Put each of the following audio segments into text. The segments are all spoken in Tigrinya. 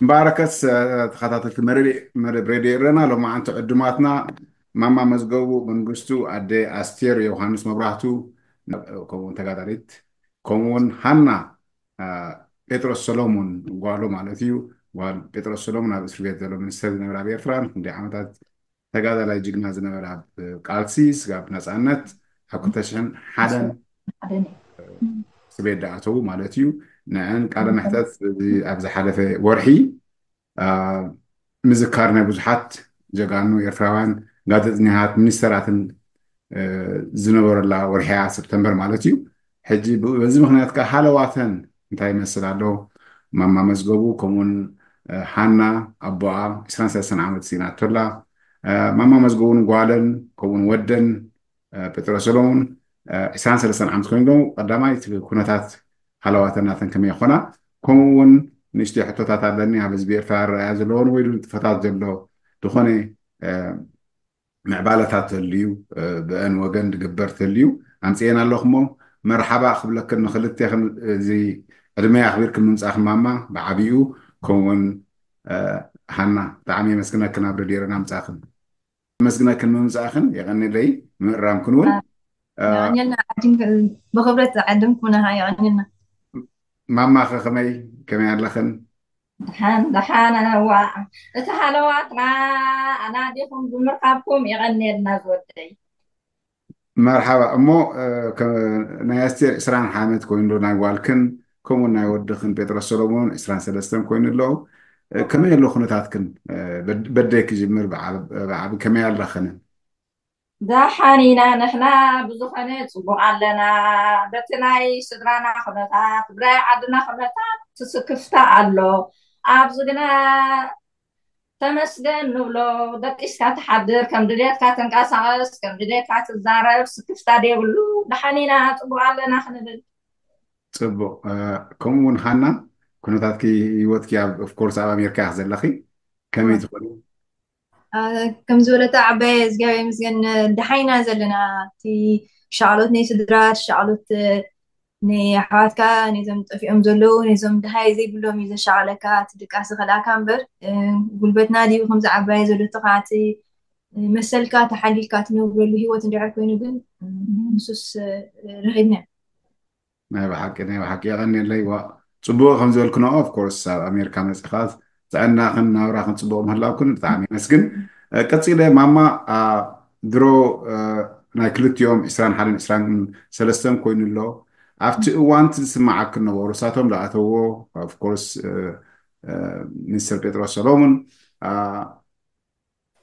ምባረከት ተኸታተልቲ መደብ ሬድዮ ኤረና፣ ሎማዓንቲ ዕዱማትና ማማ መዝገቡ መንግስቱ፣ ኣደ ኣስቴር ዮሃንስ መብራህቱ፣ ከምኡውን ተጋዳሊት፣ ከምኡውን ሃና ጴጥሮስ ሰሎሙን፣ ጓሉ ማለት እዩ። ጓል ጴጥሮስ ሰሎሙን ኣብ እስር ቤት ዘሎ ሚኒስተር ዝነበረ ኣብ ኤርትራ ንክንደይ ዓመታት ተጋዳላይ ጅግና ዝነበረ ኣብ ቃልሲ ስጋብ ነፃነት ኣብ ክልተ ሽሕን ሓደን እስር ቤት ዝኣተዉ ማለት እዩ። ንዕን ቃለ መሕተት ኣብዚ ኣብ ዝሓለፈ ወርሒ ምዝካር ናይ ብዙሓት ጀጋኑ ኤርትራውያን ጋዜጠኛታት፣ ሚኒስተራትን ዝነበረላ ወርሒ እያ፣ ሰፕተምበር ማለት እዩ። ሕጂ በዚ ምክንያት ከዓ ሃለዋተን እንታይ ይመስል ኣሎ? ማማ መዝገቡ ከምኡውን ሃና ኣቦኣ ዕስራን ሰለስተን ዓመት ስኢናቶላ። ማማ መዝገቡን ጓለን ከምኡውን ወደን ጴጥሮስ ሰሎሙን ዕስራን ሰለስተን ዓመት ኮይኖም ቀዳማይ እቲ ኩነታት ሃለዋተን ናተን ከመይ ይኾና? ከምኡ እውን ንእሽተይ ሕቶታት ኣለኒ። ኣብ ህዝቢ ኤርትራ ኣረኣያ ዘለዎን ወይ ንጥፈታት ዘሎ ዝኾነ ምዕባለታት ተልዩ፣ ብአን ወገን ድግበር ተልዩ ኣምፅኤን ኣለኹሞ። መርሓባ ክብለክን ንክልቴኽን እዚ ዕድመይ ኣኽቢርክን ምምፃእኽን ማማ ብዓብኡ ከምኡውን ሃና ብጣዕሚ የመስግነክን ኣብ ሬድዮ ኤረና ምምፃእኽን። የመስግነክን ምምፃእኽን፣ የቐንለይ ምእራምክን እውን። የቐንየልና። ብክብረት ዝዓደምኩምና የቐንየልና። ማማኸ ከመይ ከመይ ኣለኽን? ደሓን ደሓን። እዋ እቲ ሃለዋትና ኣናዲኹም ብምርካብኩም የቐንየልና ዝወደይ። መርሓባ። እሞ ናይ ኣስቴር ዕስራን ሓመት ኮይኑ ዶ ናይ ጓልክን ከምኡ ናይ ወድኽን ጴጥሮስ ሰሎሞን ዕስራን ሰለስተን ኮይኑ ኣለዉ። ከመይ ኣሎ ኩነታትክን? በደይ ክጅምር። ብዓቢ ከመይ ኣለኽን? ደሓን ኢና ንሕና፣ ብዝኾነ ጽቡቕ ኣለና። በቲ ናይ ስድራና ኩነታት፣ ብናይ ዓድና ኩነታት ትስክፍታ ኣሎ። ኣብዚ ግና ተመስገን ንብሎ። ደቂስካ ትሓድር፣ ከም ድሌትካ ትንቀሳቐስ፣ ከም ድሌትካ ትዛረብ፣ ስክፍታ ደይብሉ። ደሓን ኢና፣ ጽቡቕ ኣለና ክንብል። ጽቡቕ። ከምኡ እውን ሃና፣ ኩነታትኪ፣ ህይወትኪ ኣብ ኦፍኮርስ ኣብ ኣሜሪካ ኢኺ ዘለኺ፣ ከመይ ትኾኒ? ከም ዝበለታ ዓባየ እግዚኣብሔር ይመስገን፣ ደሓይና ዘለና። እቲ ሻቕሎት ናይ ስድራ፣ እቲ ሻቕሎት ናይ ኣሕዋትካ፣ ነዞም ጠፊኦም ዘለዉ፣ ነዞም ደሃይ ዘይብሎም እዩ ዘሻቕለካ። እቲ ድቃስ ይኸልኣካ እምበር፣ ጉልበትና ድዩ ከምዚ ዓባየ ዘለቶ፣ እቲ መሰልካ ተሓሊልካ ትነብረሉ ህይወት እንድሕር ኮይኑ ግን፣ ንሱስ ረኺብና። ናይ ብሓቂ ናይ ብሓቂ የቐንየለይ። ዋ፣ ጽቡቕ ከም ዝበልክኖ ኦፍኮርስ ኣብ ኣሜሪካ መጺኻት ጥዕናኽን ናብራኽን ጽቡቕ ምህላውክን ብጣዕሚ የመስግን። ቀጺለ ማማ፣ ድሮ ናይ ክልቲኦም ዕስራን ሓደን ዕስራን ሰለስተን ኮይኑ ኣሎ። ኣብቲ እዋን እቲ ዝስማዓክን ነበሩ እሳቶም ዝኣተዎ ኦፍኮርስ ሚኒስተር ጴጥሮስ ሰሎሙን፣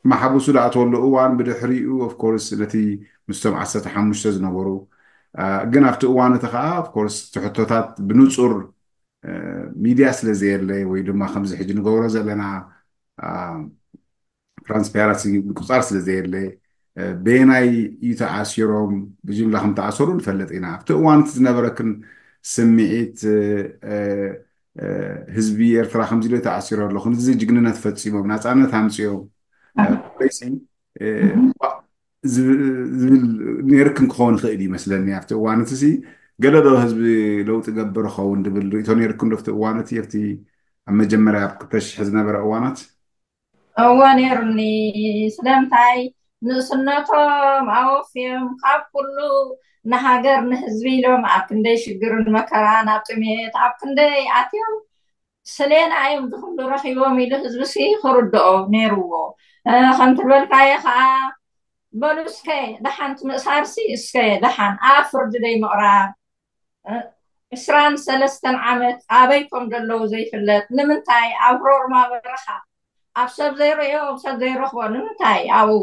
ማሕቡሱ ዝኣተወሉ እዋን፣ ብድሕሪኡ ኦፍኮርስ ነቲ ምስቶም ዓሰርተ ሓሙሽተ ዝነበሩ፣ ግን ኣብቲ እዋን እቲ ከዓ ኦፍኮርስ እቲ ሕቶታት ብንጹር ሚድያ ስለ ዘየለ ወይ ድማ ከምዚ ሕጂ ንገብሮ ዘለና ትራንስፓረንሲ ምቁፃር ስለ ዘየለ፣ በየናይ እዩ ተኣሲሮም ብጅምላ ከም ተኣሰሩ ንፈልጥ ኢና። ኣብቲ እዋን እቲ ዝነበረክን ስምዒት፣ ህዝቢ ኤርትራ ከምዚ ኢሉ ተኣሲሩ ኣለኹ፣ እዚ ጅግንነት ፈፂሞም ናፃነት ኣምፅኦም ወይሲ ዝብል ነይርክን ክኸውን ይኽእል እዩ ይመስለኒ። ኣብቲ እዋን እቲ ሲ ገለ ዶ ህዝቢ ለውጢ ገብር ኸውን ድብል ርእቶ ነይርክን ዶ ኣብቲ እዋን እቲ ኣብቲ ኣብ መጀመርያ ኣብ ክልተ ሽሕ ዝነበረ እዋናት? እወ ነይሩኒ። ስለምንታይ ንእስነቶም ኣወፍዮም ካብ ኩሉ ንሃገር ንህዝቢ ኢሎም ኣብ ክንደይ ሽግርን መከራን ኣብ ጥሜት ኣብ ክንደይ ኣትዮም ስሌና እዮም ዝኩሉ ረኺቦም ኢሉ ህዝቢ ሲ ክርድኦ ነይርዎ። ከምቲ በልካዮ ከዓ በሉ እስከ ደሓን ትምእሳርሲ እስከ ደሓን ኣብ ፍርዲ ደይ ምቕራብ ዕስራን ሰለስተን ዓመት ኣበይ ከም ዘለዉ ዘይፍለጥ ንምንታይ ኣብ ሮርማ በረኻ ኣብ ሰብ ዘይርእዮ ኣብ ሰብ ዘይረኽቦ ንምንታይ ኣብኡ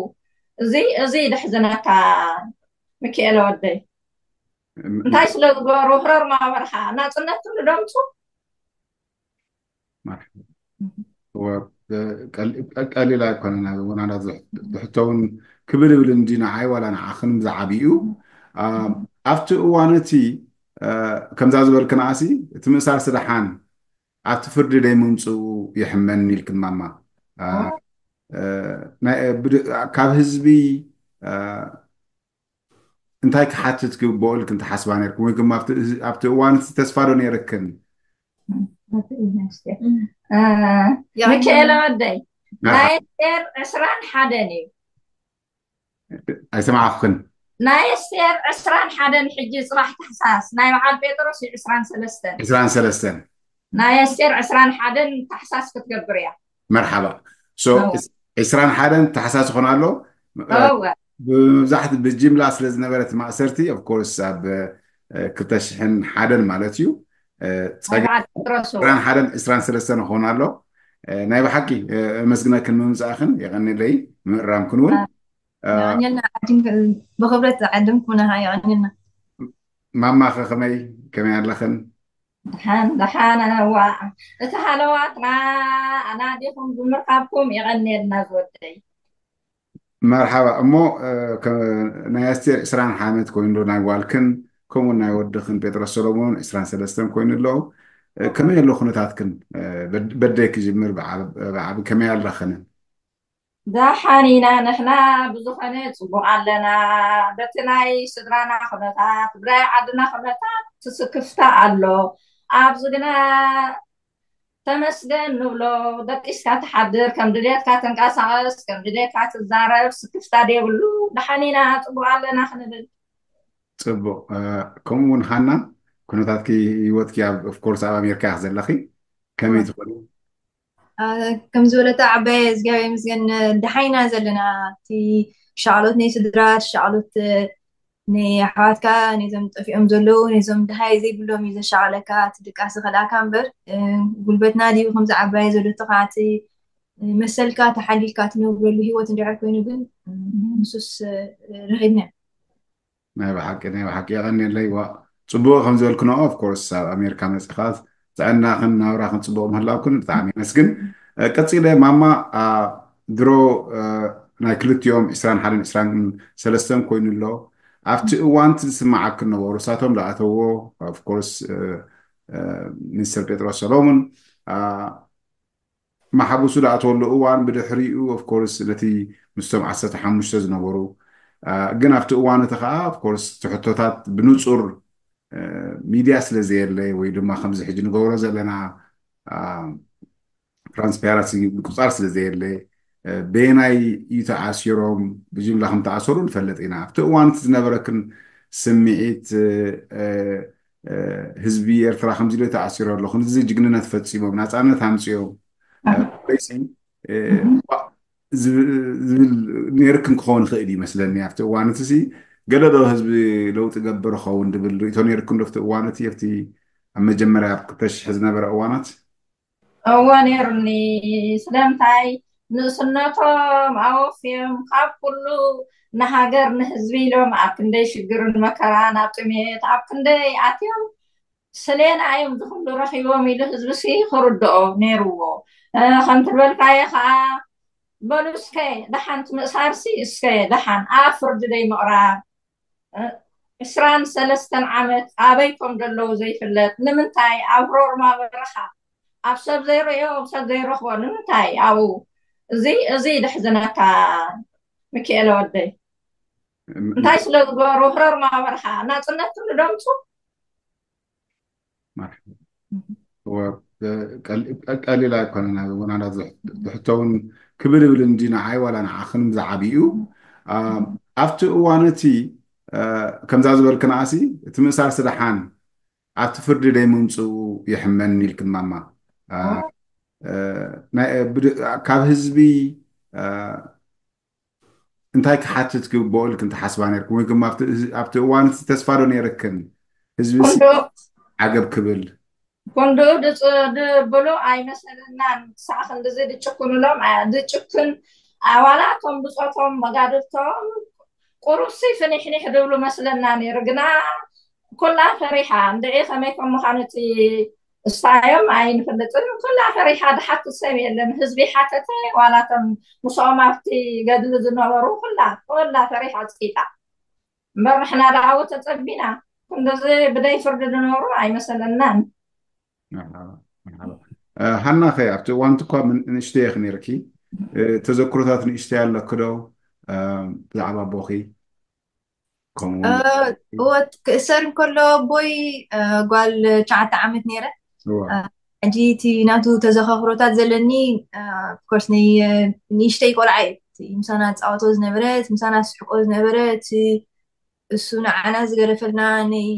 እዚ እዚ ደሕዝነካ ምክኤለ ወደይ እንታይ ስለ ዝገበሩ ሮርማ በረኻ ናፅነት ክንደምፁ ቀሊል ኣይኮነን። ወናና ዝሕቶ እውን ክብልብል እንዲ ንዓይ ዋላ ንዓኽን ዝዓብዩ ኣብቲ እዋን እቲ ከምዛ ዝበልክንኣሲ እቲ ምእሳር ስደሓን ኣብቲ ፍርዲ ደይ ምምፅኡ ይሕመኒ ኢልክን ማማ ካብ ህዝቢ እንታይ ክሓትት ክግብኦ ኢልክን ትሓስባ ነርክን ወይ ድማ ኣብቲ እዋን እቲ ተስፋ ዶ ነይርክን? ሚኪኤለ ወደይ፣ ናይ ኣስቴር ዕስራን ሓደን እዩ። ኣይሰማዕኩን። ናይ ኣስቴር ዕስራን ሓደን ሕጂ ጽባሕ ታሕሳስ፣ ናይ በዓል ጴጥሮስ እዩ ዕስራን ሰለስተን። ዕስራን ሰለስተን። ናይ ኣስቴር ዕስራን ሓደን ታሕሳስ ክትገብር እያ። መርሓባ። ዕስራን ሓደን ታሕሳስ ይኾን ኣሎ። ብብዛሕት ብጅምላ ስለ ዝነበረት ማእሰርቲ ኦፍኮርስ ኣብ ክልተ ሽሕን ሓደን ማለት እዩ። ጸጋ ዕስራን ሓደን ዕስራን ሰለስተን ይኾን ኣሎ። ናይ ብሓቂ ኣመስግነክን ምምፃእኽን የቐንለይ ምእራምክን እውን። ብኽብረት ዝዓድምኩምና የቐንልና። ማማኸ ከመይ ከመይ ኣለኽን? ደሓን ደሓን። ዋ፣ እቲ ሃለዋትና ኣናዲኹም ብምርካብኩም የቐንየልና ዝወደይ። መርሓባ። እሞ ናይ ኣስቴር ዕስራን ሓመት ኮይኑ ዶ ናይ ጓልክን ከምኡ ናይ ወድኽን ጴጥሮስ ሰሎሞን ዕስራን ሰለስተን ኮይኑ ኣለዉ። ከመይ ኣሎ ኩነታትክን? በደይ ክጅምር። ብዓቢ ከመይ ኣለኽንን? ደሓን ኢና ንሕና። ብዝኾነ ጽቡቕ ኣለና። በቲ ናይ ስድራና ኩነታት፣ ብናይ ዓድና ኩነታት ትስክፍታ ኣሎ። ኣብዚ ግና ተመስገን ንብሎ። ደቂስካ ትሓድር፣ ከም ድሌትካ ትንቀሳቐስ፣ ከም ድሌትካ ትዛረብ፣ ስክፍታ ደይብሉ። ደሓን ኢና፣ ጽቡቕ ኣለና ክንብል። ጽቡቕ። ከምኡ እውን ሃና፣ ኩነታትኪ ህይወትኪ ኦፍኮርስ ኣብ ኣሜሪካ ኢኺ ዘለኺ፣ ከመይ ትኾኒ? ከም ዝበለታ ዓባይ እግዚኣብሔር ይመስገን ደሓን ኢና ዘለና። እቲ ሻቕሎት ናይ ስድራ፣ ሻቕሎት ናይ ኣሕዋትካ፣ ነዞም ጠፊኦም ዘለዉ፣ ነዞም ደሃይ ዘይብሎም እዩ ዘሻቕለካ። እቲ ድቃስ ዝኸልኣካ እምበር ጉልበትና ድዩ ከምዚ ዓባይ ዘለቶ፣ እቲ መሰልካ ተሓሊልካ ትነብረሉ ህይወት እንድሕር ኮይኑ ግን ንሱስ ረኺብና። ናይ ብሓቂ ናይ ብሓቂ የቐንየለይ። ዋ፣ ጽቡቕ ከም ዝበልክንኦ ኦፍኮርስ ኣብ ኣሜሪካ መጺኻት ጥዕናኽን ናብራኽን ጽቡቕ ምህላውክን ብጣዕሚ የመስግን። ቀጺለ ማማ፣ ድሮ ናይ ክልቲኦም ዕስራን ሓደን ዕስራን ሰለስተን ኮይኑ ኣሎ። ኣብቲ እዋንቲ ዝስማዓክን ነበሩ እሳቶም ዝኣተዎ ኦፍኮርስ ሚኒስተር ጴጥሮስ ሰሎሙን ማሓቡሱ ዝኣተወሉ እዋን፣ ብድሕሪኡ ኦፍኮርስ ነቲ ምስቶም ዓሰርተ ሓሙሽተ ዝነበሩ፣ ግን ኣብቲ እዋን እቲ ከዓ ኦፍኮርስ ትሕቶታት ብንፁር ሚድያ ስለ ዘየለ ወይ ድማ ከምዚ ሕጂ ንገብሮ ዘለና ትራንስፓረንሲ ምቁፃር ስለ ዘየለ፣ በየናይ እዩ ተኣሲሮም ብጅምላ ከም ተኣሰሩ ንፈልጥ ኢና። ኣብቲ እዋን እቲ ዝነበረክን ስምዒት፣ ህዝቢ ኤርትራ ከምዚ ኢለ ተኣሲሩ ኣለኹ፣ እዚ ጅግንነት ፈፂሞም ናፃነት ኣምፅኦም ወይሲ ዝብል ነይርክን ክኸውን ይኽእል እዩ ይመስለኒ። ኣብቲ እዋን እቲ ሲ ገለ ዶ ህዝቢ ለውጢ ገብር ኸውን ድብል ርእቶ ነይርክን ዶ ኣብቲ እዋን እቲ ኣብቲ ኣብ መጀመርያ ኣብ ክልተ ሽሕ ዝነበረ እዋናት? እወ ነይሩኒ። ስለምንታይ ንእስነቶም ኣወፍዮም ካብ ኩሉ ንሃገር ንህዝቢ ኢሎም ኣብ ክንደይ ሽግርን መከራን ኣብ ጥሜት ኣብ ክንደይ ኣትዮም ስሌና እዮም ዝኩሉ ረኪቦም ኢሉ ህዝቢ ሲ ክርድኦ ነይርዎ። ከምቲ በልካዮ ከዓ በሉ እስከ ደሓን ትምእሳርሲ እስከ ደሓን ኣብ ፍርዲ ደይ ምቕራብ ዕስራን ሰለስተን ዓመት ኣበይ ከም ዘለዉ ዘይፍለጥ ንምንታይ ኣብ ሮርማ በረኻ ኣብ ሰብ ዘይርእዮ ኣብ ሰብ ዘይረኽቦ ንምንታይ ኣብኡ እዚ እዚ ደሕዝነካ ሚኪኤለ ወደይ እንታይ ስለ ዝገበሩ ሮርማ በረኻ ናፅነት ክንደምፁ ቀሊል ኣይኮነን። ወናና ዝሕቶ እውን ክብልብል እንዲ ንዓይ ዋላ ንዓኽንም ዝዓብዩ ኣብቲ እዋን እቲ ከምዛ ዝበልክንኣሲ እቲ ምእሳር ስደሓን ኣብቲ ፍርዲ ደይ ምምፅኡ ይሕመን ኢልክን ማማ ካብ ህዝቢ እንታይ ክሓትት ግብኦ ኢልክን ትሓስባ ነርክን ወይ ድማ ኣብቲ እዋን እቲ ተስፋ ዶ ነይርክን ህዝቢ ዓገብ ክብል? ክንድኡ ድብሉ ኣይመሰለናን። ክሳዕ ክንድዚ ድጭኩንሎም ድጭክን ኣዋላ እቶም ብፆቶም መጋድልቶም ቁሩብሲ ፍኒሕኒሕ ድብሉ መስለና ነይሩ። ግና ኩላ ፈሪሓ እንድዒ ከመይ ከም ምዃኑ እቲ እስታዮም ኣይንፈልጥን። ኩላ ፈሪሓ ድሓትት ሰብ የለን። ህዝቢ ሓተተ ዋላ እቶም ምስኦም ኣብቲ ገድሊ ዝነበሩ ኩላ ኩላ ፈሪሓ ፅቂጣ እምበር ንሕና ደኣ ተፀቢና ክንድዚ ብደይ ፍርዲ ዝነብሩ ኣይመሰለናን። ሃናኸ ኣብቲ እዋንቲ እኳ ንእሽተይ ኢኺ ነይርኪ፣ ተዘክሮታት ንእሽተይ ኣለኪ ዶ ብዛዕባ ኣቦኺ? ክእሰር እንከሎ ኣቦይ ጓል ትሽዓተ ዓመት ነይረ። ሕጂ እቲ ናቱ ተዘኻኽሮታት ዘለኒ፣ ኦፍኮርስ፣ ናይ ንእሽተይ ቆልዓ እዩ። እቲ ምሳና ዝፃወቶ ዝነበረ፣ እቲ ምሳና ዝስሕቆ ዝነበረ፣ እቲ እሱ ንዓና ዝገደፈልና ናይ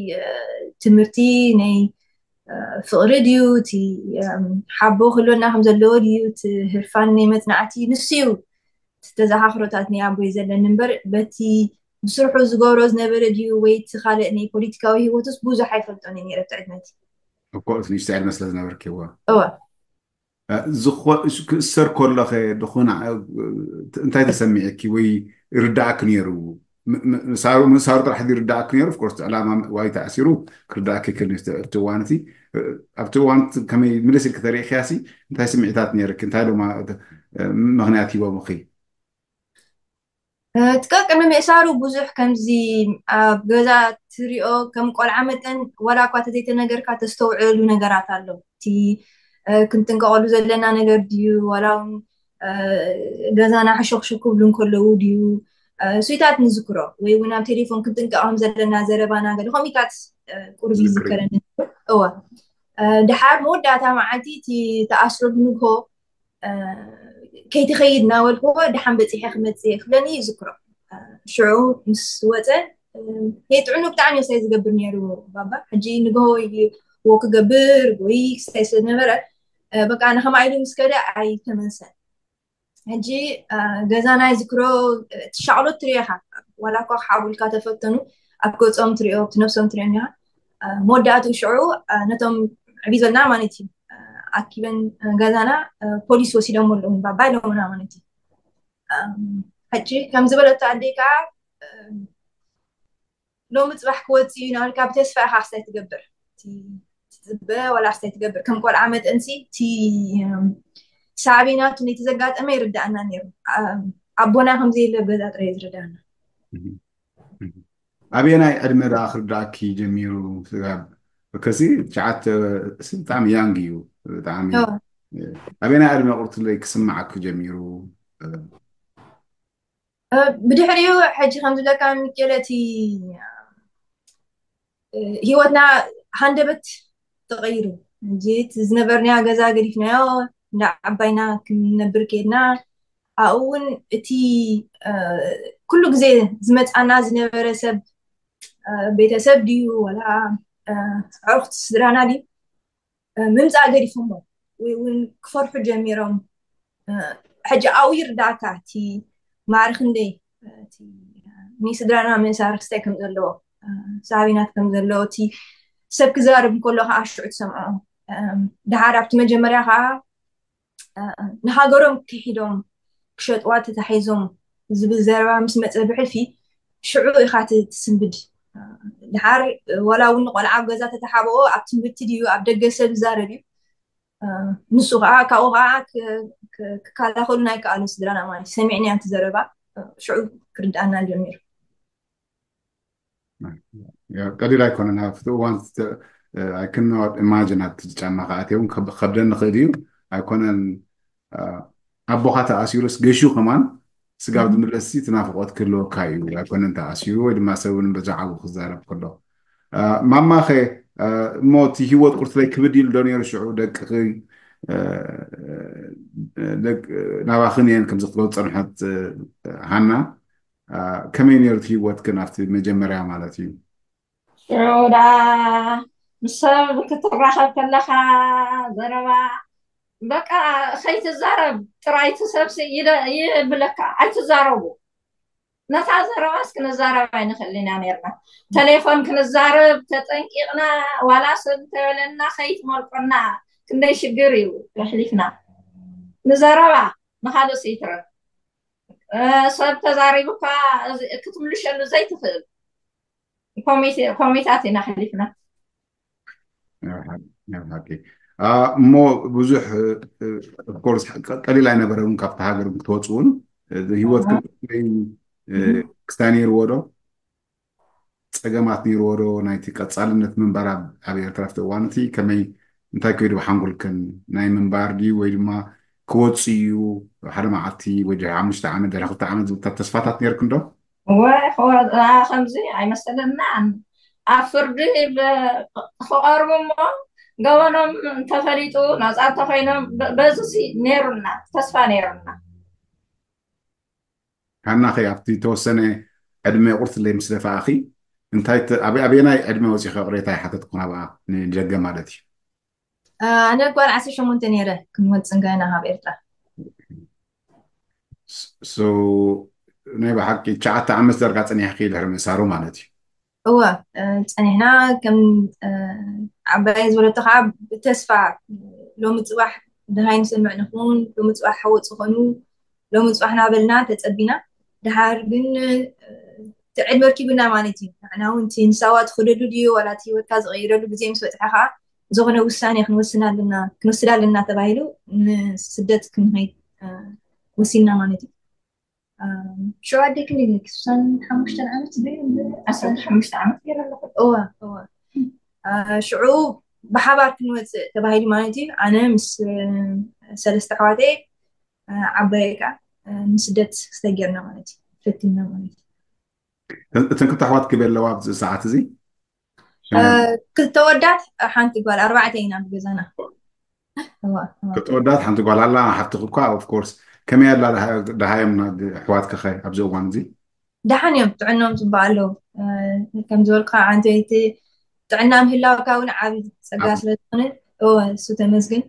ትምህርቲ፣ ናይ ፍቕሪ ድዩ፣ እቲ ሓቦ ክህልወና ከም ዘለዎ ድዩ፣ እቲ ህርፋን ናይ መፅናዕቲ፣ ንሱ እዩ ተዘኻኽሮታት ናይ ኣቦይ ዘለኒ እምበር፣ በቲ ብስርሑ ዝገብሮ ዝነበረ ድዩ ወይ እቲ ካልእ ናይ ፖለቲካዊ ህይወቱስ ብዙሕ ኣይፈልጦን እየ ነይረ ኣብቲ ዕድመ እቲ። ኦፍኮርስ፣ ንእሽተይ ዕድመ ስለ ዝነበርኪ። እወ። እወ። እ፣ ዝኮ-፣ ክእሰር ከሎኸ ድኹን እንታይ ተሰሚዕኪ ወይ ይርዳእኪ ነይሩ? ም-፣ ም-፣ ምእሳሩ፣ ምእሳሩ ጥራሕ ይርዳእኪ ነይሩ? ኦፍኮርስ፣ ዕላማ ዋይ ተኣሲሩ ክርዳእኪ ይክእል ነይሩ ኣብቲ እዋን እቲ። እ፣ ኣብቲ እዋን እቲ ከመይ ምልስ ኢልኪ ተሪእክያሲ፣ እንታይ ስምዒታት ነይርኪ? እንታይ ዶማ፣ እ፣ ምኽንያት ሂቦምኺ? እቲ ቀቅድሚ ምእሳሩ ብዙሕ ከምዚ ኣብ ገዛ ትሪኦ ከም ቆልዓ መጠን ዋላ እኳ ተዘይተነገርካ ተስተውዕሉ ነገራት ኣሎ። እቲ እ፣ ክንጥንቀቐሉ ዘለና ነገር ድዩ ዋላ እውን እ፣ ገዛና ሕሾክሾክ ክብሉ እንከለዉ ድዩ እ፣ ስዊታት ንዝክሮ ወይ እውን ኣብ ቴሌፎን ክንጥንቀቕ ከም ዘለና ዘረባና ገለ ከምኡታት እ፣ ቁሩብ ይዝክረኒ። እወ እ፣ ድሓር መወዳእታ መዓልቲ እቲ ተኣስሮ ብንግሆ ከይትኸይድ እናበልክዎ ደሓን በፂሐ ክመፅእ እየ ክብለኒ ይዝክሮ። ሽዑ ምስ ወፀ ከይጥዕኑ ብጣዕሚ እየ ዝገብር ነይሩ ባባ። ሕጂ ንግሆ ወክ ክገብር ወይ ክስታይ ስለ ዝነበረ በቃ ንከማይ ኢሉ ምስ ከደ ኣይተመልሰን። ሕጂ ገዛና ይዝክሮ። እቲ ሻቕሎት ትሪኦ ኢኻ ዋላ እኳ ክሓብኡልካ ተፈተኑ ኣብ ገፆም ትሪኦ ኣብቲ ነብሶም ትሪኦ እኒኻ። መወዳእትኡ ሽዑ ነቶም ዕብይ ዝበልና ማለት እዩ ኣኪበን ገዛና ፖሊስ ወሲዶም ኣለዉ ባባ ኢሎምና ማለት እዩ። ሕጂ ከም ዝበለቶ ኣደይ ከዓ ሎሚ ፅባሕ ክወፅእ እዩ ናበልካ ብተስፋ ኢኻ ክስታይ ትገብር። ትፅበ ዋላ ክስታይ ትገብር ከም ቆልዓ መጠንሲ እቲ ሳዕቤናቱ ነቲ ዘጋጠመ ይርዳእና ነይሩ። ኣቦና ከምዘየለ ገዛ ጥራይ ዝረዳእና። ኣበየናይ ዕድመ ደኣ ክርዳእኪ ጀሚሩ? ስጋብ ከሲ ትሽዓተ ብጣዕሚ ያንግ እዩ። ብጣዕሚ ኣበየናይ ዕድመ ቁርትለይ ክስማዓኪ ጀሚሩ? ብድሕሪኡ ሕጂ ከም ዝብለካ ሚኬለ እቲ ህይወትና ሃንደበት ተቐይሩ። ሕጂ እቲ ዝነበርናዮ ገዛ ገዲፍናዮ እንዳ ዓባይና ክንነብር ከድና። ኣብኡ እውን እቲ ኩሉ ግዜ ዝመፃና ዝነበረ ሰብ ቤተሰብ ድዩ ዋላ ዕርክቲ ስድራና ድዩ ምምፃእ ገዲፎሞ ወይ እውን ክፈርሑ ጀሚሮም። ሕጂ ኣብኡ ይርዳእካ እቲ ማዕረ ክንደይ ናይ ስድራና ምእሳር ክስታይ ከም ዘለዎ ሳዕቤናት ከም ዘለዎ እቲ ሰብ ክዛረብ እንከሎ ከዓ ሽዑ ትሰምዖ። ድሓር ኣብቲ መጀመርያ ከዓ ንሃገሮም ክሒዶም ክሸጥዋ ተታሒዞም ዝብል ዘረባ ምስ መፀ ብሕልፊ ሽዑ ኢኻ ትስንብድ። ድሓር ዋላ እውን ንቆልዓ ኣብ ገዛ ተተሓብኦ ኣብ ትምህርቲ ድዩ ኣብ ደገ ሰብ ይዛረብ እዩ። ንሱ ከዓ ካብኡ ከዓ ክከላኸሉና ኣይከኣሉን ስድራና ማለት እዩ። ሰሚዕናዮ እቲ ዘረባ ሽዑ ክርድኣና ጀሚሩ። ቀሊል ኣይኮነን ኣብቲ እዋን። I cannot imagine ኣብቲ ጫማ ክኣትየውን ከብደኒ ክእል እዩ። ኣይኮነን ኣቦኻ ተኣሲሩስ ገሹ ከማን ስጋብ ዝምለስ እቲ ናፍቆት ክህልወካ እዩ። ኣይኮነን ተኣሲሩ ወይ ድማ ሰብ እውን በዛ ዓቡ ክዛረብ ከሎ። ማማኸ እሞ እቲ ህይወት ቁርትለይ ክብድ ኢሉ ዶ ነይሩ ሽዑ ደቅኺ ናባኽን እየን ከምዚ ክትብል ዝፀንሐት? ሃና፣ ከመይ ነይሩ እቲ ህይወትክን ኣብቲ መጀመርያ ማለት እዩ? ሽዑ ደኣ ምስ ሰብ ክትራኸብ ከለኻ ዘረባ በቃ ከይትዛረብ ጥራይ እቲ ሰብሲ ይብለካ ኣይትዛረቡ። ነታ ዘረባስ ክንዛረብ ኣይንኽእል ኢና ነርና። ተሌፎን ክንዛረብ ተጠንቂቕና ዋላ ሰብ እንተበለና ከይትመልቆና ክንደይ ሽግር እዩ ኣሕሊፍና። ንዘረባ ንኻልእ ስይትረፍ ሰብ ተዛሪቡ እኳ ክትምልሸሉ ዘይትኽእል ኮሚታት ኢና ኣሕሊፍና። ሓቂ እሞ ብዙሕ ኦፍኮርስ ቀሊል ኣይነበረን ካብቲ ሃገር ክትወፁ እውን ህይወት ክስታይ ነይርዎ ዶ? ፀገማት ነይርዎ ዶ ናይቲ ቀፃልነት ምንባር ኣብ ኤርትራ ኣብቲ እዋን እቲ ከመይ እንታይ ከይዱ ብሓንጎልክን ናይ ምንባር ድዩ ወይ ድማ ክወፅ እዩ ሓደ መዓልቲ ወይ ድሕሪ ሓሙሽተ ዓመት ድሕሪ ክልተ ዓመት ዝብልታት ተስፋታት ነይርክን ዶ? ወይ ከምዚ ኣይመሰለና ኣብ ፍርዲ ክቐርቡ እሞ ገበኖም እንተፈሊጡ፣ ናፃ እንተኮይኖም፣ በ- በዚ ሲ ነይሩና፣ ተስፋ ነይሩና። ሃና ኸ ኣብቲ ተወሰነ ዕድመ ቁርትለይ ምስ ደፋእኺ እንታይ ተ- ኣበ- ኣበየናይ ዕድመ ወፂኺ ቅሬታ ይሓተትኩ ናብኣ ንደገ ማለት እዩ? ኣነ ጓል ዓሰርተ ሸሞንተ ነይረ ክንወፅእ እንከለና ካብ ኤርትራ። So ናይ ብሓቂ ትሽዓተ ዓመት ዳርጋ ፀኒሕኪ ድሕሪ ምእሳሩ ማለት እዩ። እወ፣ ጸኒሕና። ከም ዓባይ ዝበለቶ ከዓ ብተስፋ ሎሚ ፅባሕ ድሃይ ንሰምዕ ንኹን፣ ሎሚ ፅባሕ ሓወፅ ኾኑ፣ ሎሚ ፅባሕ ናበልና ተፀቢና። ድሓር ግን እቲ ዕድመ ርኪብና ማለት እዩ። ንዓና እውን እቲ ንሳዋ ትኽደሉ ድዩ ዋላ እቲ ህይወትካ ዝቐይረሉ ግዜ ምስ በፅሐ ከዓ ዝኾነ ውሳኔ ክንወስን ኣለና፣ ክንወስድ ኣለና ተባሂሉ ንስደት ክንኸይድ ወሲንና ማለት እዩ። ሽዑ ኣደ ክንደይ ነርኪ? ስሳን ሓሙሽተን ዓመት ዶ? ዓሰርተ ሓሙሽተ ዓመት ገይረ ኣለኹ። እወ እወ። ሽዑ ብሓባር ክንወፅእ ተባሂሉ ማለት እዩ። ኣነ ምስ ሰለስተ ኣሕዋተይ ዓባየ ከዓ ንስደት ዝተጌርና ማለት እዩ፣ ፈቲንና ማለት እዩ። እተን ክልተ ኣሕዋት ክበይ ኣለዋ ኣብዚ ሰዓት እዚ? ክልተ ወዳት ሓንቲ ጓል፣ ኣርባዕተ ኢና ብገዛና። እዋ፣ እዋ። ክልተ ወዳት ሓንቲ ጓል ኣላ። ሓፍትኺ እኳ of course። ከመይ ኣላ ደሃ- ደሃዮም ና- ኣሕዋትኪ ኸ ኣብዚ እዋን እዚ? ደሓን እዮም፣ ጥዕኖም ፅቡቅ ኣለዉ። ከም ዝበልካ ዓንተይቲ ጥዕና ምህላውካ እውን ዓብዪ ፀጋ ኣብ- ስለዝኾነ እወ፣ እሱ ተመስገን።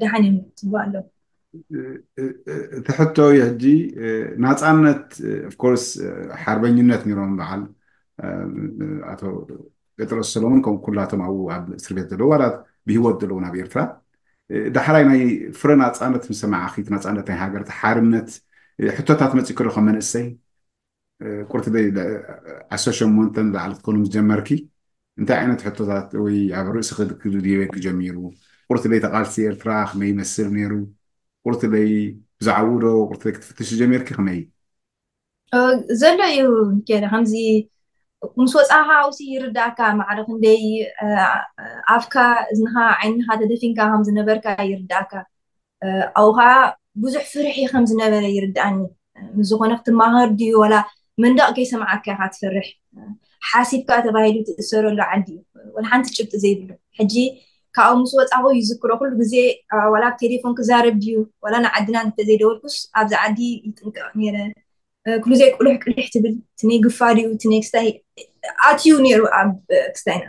ደሓን እዮም፣ ፅቡቅ ኣለዉ። እቲ ሕቶ እዩ ሕጂ። ናፃነት of course ሓርበኝነት ነይሮም በዓል ኣቶ ጴጥሮስ ሰሎሞን ከምኡ ኩላቶም ኣብኡ ኣብ እስር ቤት ዘለዉ ዋላ ብህይወት ዘለዉ ናብ ኤርትራ። ዳሕራይ ናይ ፍረ ናፃነት ምስ ሰማዕኺ፣ እቲ ናፃነት ናይ ሃገር፣ እቲ ሓርነት፣ ሕቶታት መፂእኪ ዶ ከም መንእሰይ? ቁርትለይ ዓሰርተ ሸሞንተ ላዕሊ ክትኮኑ ምስ ጀመርኪ እንታይ ዓይነት ሕቶታት ወይ ኣብ ርእስኺ ክድየበኪ ጀሚሩ? ቁርትለይ ተቓልሲ ኤርትራ ከመይ ይመስል ነይሩ? ቁርትለይ ብዛዕባኡ ዶ ቁርትለይ ክትፍትሺ ጀሚርኪ ከመይ? ዘሎ እዩ ሚካኤል፣ ከምዚ ምስ ወፃኻ ውሲ ይርዳእካ፣ ማዕረ ክንደይ ኣፍካ፣ እዝንኻ፣ ዓይንኻ ተደፊንካ ከም ዝነበርካ ይርዳእካ። ኣብኡ ከዓ ብዙሕ ፍርሒ ከም ዝነበረ ይርዳእኒ። ምስ ዝኾነ ክትማሃር ድዩ ዋላ መንደቕ ከይሰምዓካ ኢኻ ትፈርሕ። ሓሲብካ ተባሂሉ ትእሰረሉ ዓዲ እዩ፣ ዋላ ሓንቲ ጭብጢ ዘይብሉ። ሕጂ ካብኡ ምስ ወፃኹ ይዝክሮ፣ ኩሉ ግዜ ዋላ ኣብ ቴሌፎን ክዛረብ ድዩ ዋላ ንዓድና እንተዘይደወልኩስ ኣብዚ ዓዲ ይጥንቀቕ ነይረ። ኩሉ ግዜ ቁልሕ ቅልሕ ትብል፣ ትኔ ግፋ ድዩ ትኔ ክስታይ ኣትዩ ነይሩ ኣብ ክስታይና።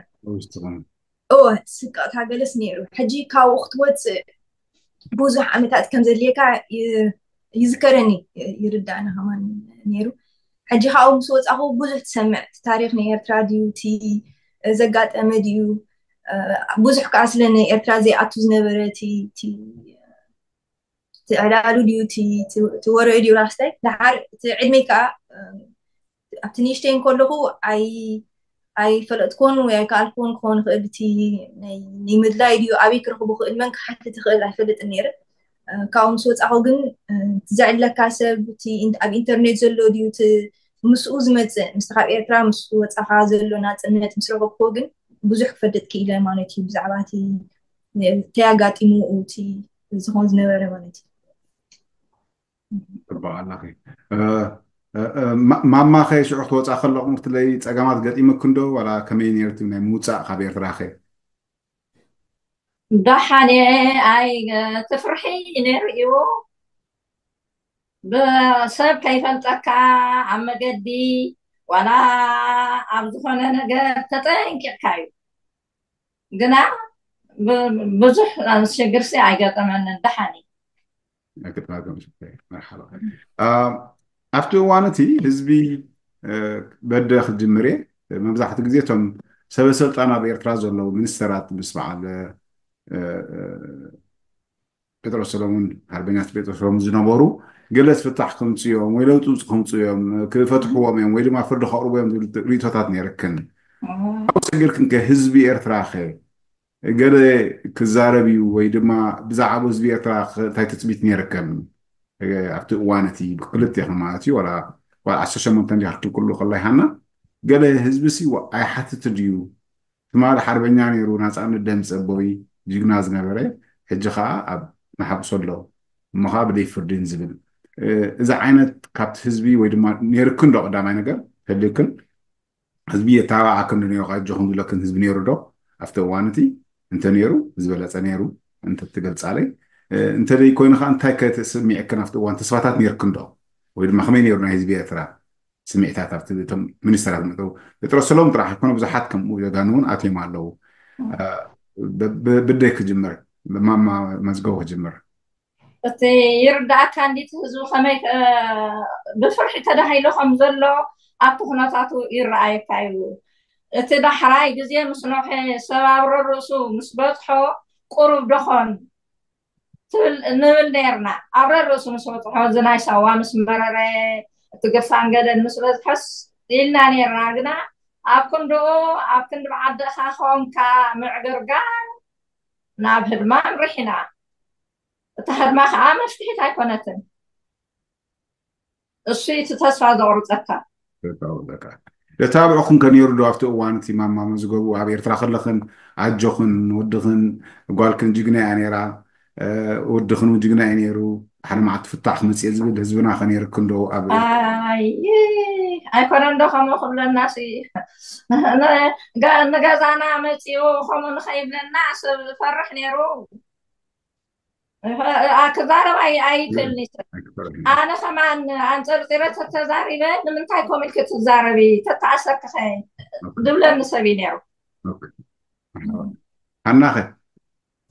እወ፣ ስቅቕታ ገለስ ነይሩ። ሕጂ ካብኡ ክትወፅእ ብዙሕ ዓመታት ከም ዘድልየካ ይዝከረኒ፣ ይርዳእኒ ከማን ነይሩ። ሕጂ ካብኡ ምስ ወፃኹ ብዙሕ ትሰምዕ፣ እቲ ታሪክ ናይ ኤርትራ ድዩ እቲ ዘጋጠመ ድዩ፣ ብዙሕ ከዓ ስለ ንኤርትራ ዘይኣቱ ዝነበረ እቲ ዕላሉ ድዩ እቲ ወረኢ ድዩ ራስታይ። ደሓር እቲ ዕድመይ ከዓ ኣብቲ ንእሽተይ እንከለኹ ኣይፈለጥኩን ወይ ኣይከኣልኩን ክኸውን ይኽእል። እቲ ናይ ምድላይ ድዩ ኣበይ ክረኽቦ ክእል መን ክሓትት ይኽእል ኣይፈልጥን ነይረ። ካብኡ ምስ ወፃኹ ግን እቲ ዘዕለካ ሰብ እቲ ኣብ ኢንተርኔት ዘሎ ድዩ እቲ ምስኡ ዝመፅእ ምስቲ ካብ ኤርትራ ምስ ወፃኻ ዘሎ ናፅነት ምስ ረኸብኩዎ ግን ብዙሕ ክፈልጥ ክኢለ ማለት እዩ። ብዛዕባ እቲ እንታይ ኣጋጢሙ እቲ ዝኾን ዝነበረ ማለት እዩ። ጽቡቕ ኣለኺ። ማማ ኸ ሽዑ ክትወፃ ከለኹም ክትለይ ፀገማት ገጢምክን ዶ ዋላ ከመይ ነይሩ እቲ ናይ ምውፃእ ካብ ኤርትራ ኸ? ደሓን እየ። ኣይ ትፍርሒ ነይሩ እዩ። ብሰብ ከይፈልጠካ ኣብ መገዲ ዋላ ኣብ ዝኾነ ነገር ተጠንቂቕካ እዩ። ግና ብዙሕ ሽግርሲ ኣይገጠመንን፣ ደሓን እዩ። መርሓባ። ኣብቲ እዋን እቲ ህዝቢ በደ ክጅምር እየ። መብዛሕትኡ ግዜ እቶም ሰበ ስልጣን ኣብ ኤርትራ ዘለዉ ሚኒስተራት ምስ በዓል ጴጥሮስ ሰሎሙን፣ ሓርበኛ ጴጥሮስ ሰሎሙን ዝነበሩ ገለ ፍታሕ ከምፅኡ እዮም ወይ ለውጢ ከምፅኡ እዮም፣ ክፈትሕዎም እዮም ወይ ድማ ፍርዲ ከቕርቡ እዮም ዝብል ርእይቶታት ነይርክን። ኣብኡ ሰጊርክን ከ ህዝቢ ኤርትራ ከ ገለ ክዛረብ እዩ ወይ ድማ ብዛዕባ ህዝቢ ኤርትራ እንታይ ትፅቢት ነይርክን? ኣብቲ እዋን እቲ ብክልቴኽን ማለት እዩ ዋላ ዓሰርተ ሸሞንተ እንዲኻ ክትክሉ ከላይ ሃና ገለ ህዝቢ ሲ ኣይሓትት ድዩ? ትማሊ ሓርበኛ ነይሩ ናፃነት ደምፀ ቦይ ጅግና ዝነበረ ሕጂ ከዓ ኣብ መሓብሶ ኣሎ እሞ ከዓ ብደይ ፍርድን ዝብል እዚ ዓይነት ካብቲ ህዝቢ ወይ ድማ ነይርክን ዶ ቀዳማይ ነገር ተልክን ህዝቢ የታባዓክን ዶ ነይሩ ኣጆኹም ዝብለክን ህዝቢ ነይሩ ዶ ኣብቲ እዋን እቲ? እንተነይሩ ዝበለፀ ነይሩ እንተትገልፃለይ። እንተደይ ኮይኑ ከዓ እንታይ ከተስሚዕክን ኣብቲ እዋን ተስፋታት ነይርክን ዶ? ወይ ድማ ከመይ ነይሩ ናይ ህዝቢ ኤርትራ ስምዒታት ኣብቲ እቶም ሚኒስተራት መጠው? ጴጥሮስ ሰሎም ጥራሕ ኣይኮነ ብዙሓት ከምኡ ጀጋኑ እውን ኣትዮም ኣለዉ። ብደይ ክጅምር፣ ማማ መዝገቡ ክጅምር። እቲ ይርዳእካ እንዲት ህዝቡ ከመይ ብፍርሒ ተዳሂሉ ከም ዘሎ ኣብቲ ኩነታቱ ይረኣየካ እዩ። እቲ ዳሕራይ ግዜ ምስ ኖሐ ሰብ ኣብ ረርእሱ ምስ በፅሖ ቁሩብ ደኾን ንብል ነርና። ኣብ ረርእሱ ምስ በፅሖ እዚ ናይ ሳዋ ምስ መረረ እቲ ግርሳን ገደል ምስ በዝሐስ ኢልና ነርና። ግና ኣብ ክንድኡ ኣብ ክንዲ ብዓድኻ ኮንካ ምዕግርጋር ናብ ህድማ ኣምሪሕና። እታ ህድማ ከዓ መፍትሒት ኣይኮነትን። እሱ እቲ ተስፋ ዘቑርፀካ። ተታብዕኹም ከነይሩ ዶ ኣብቲ እዋን እቲ ማማ መዝገቡ ኣብ ኤርትራ ከለኽን ኣጆኽን ወድኽን ጓልክን ጅግና እያ ነይራ፣ ወድኽን እውን ጅግና እዩ ነይሩ፣ ሓደ መዓልቲ ፍታሕ ክመፅእ ዝብል ህዝብና ከነይርክን ዶ ኣብ ኣይኮነ እንዶ ከምኡ ክብለና ንገዛና መፂኡ ከምኡ ንኸይብለና ሰብ ፈርሕ ነይሩ። ክዛረብ ኣይክእልን። ኣነ ከማን ኣንፀርፂረ ተተዛሪበ ንምንታይ ኮም ኢልክ ትዛረቢ ተተኣሰርክኸ ድብለኒ ሰብ እዩ ነይሩ። ኣናኸ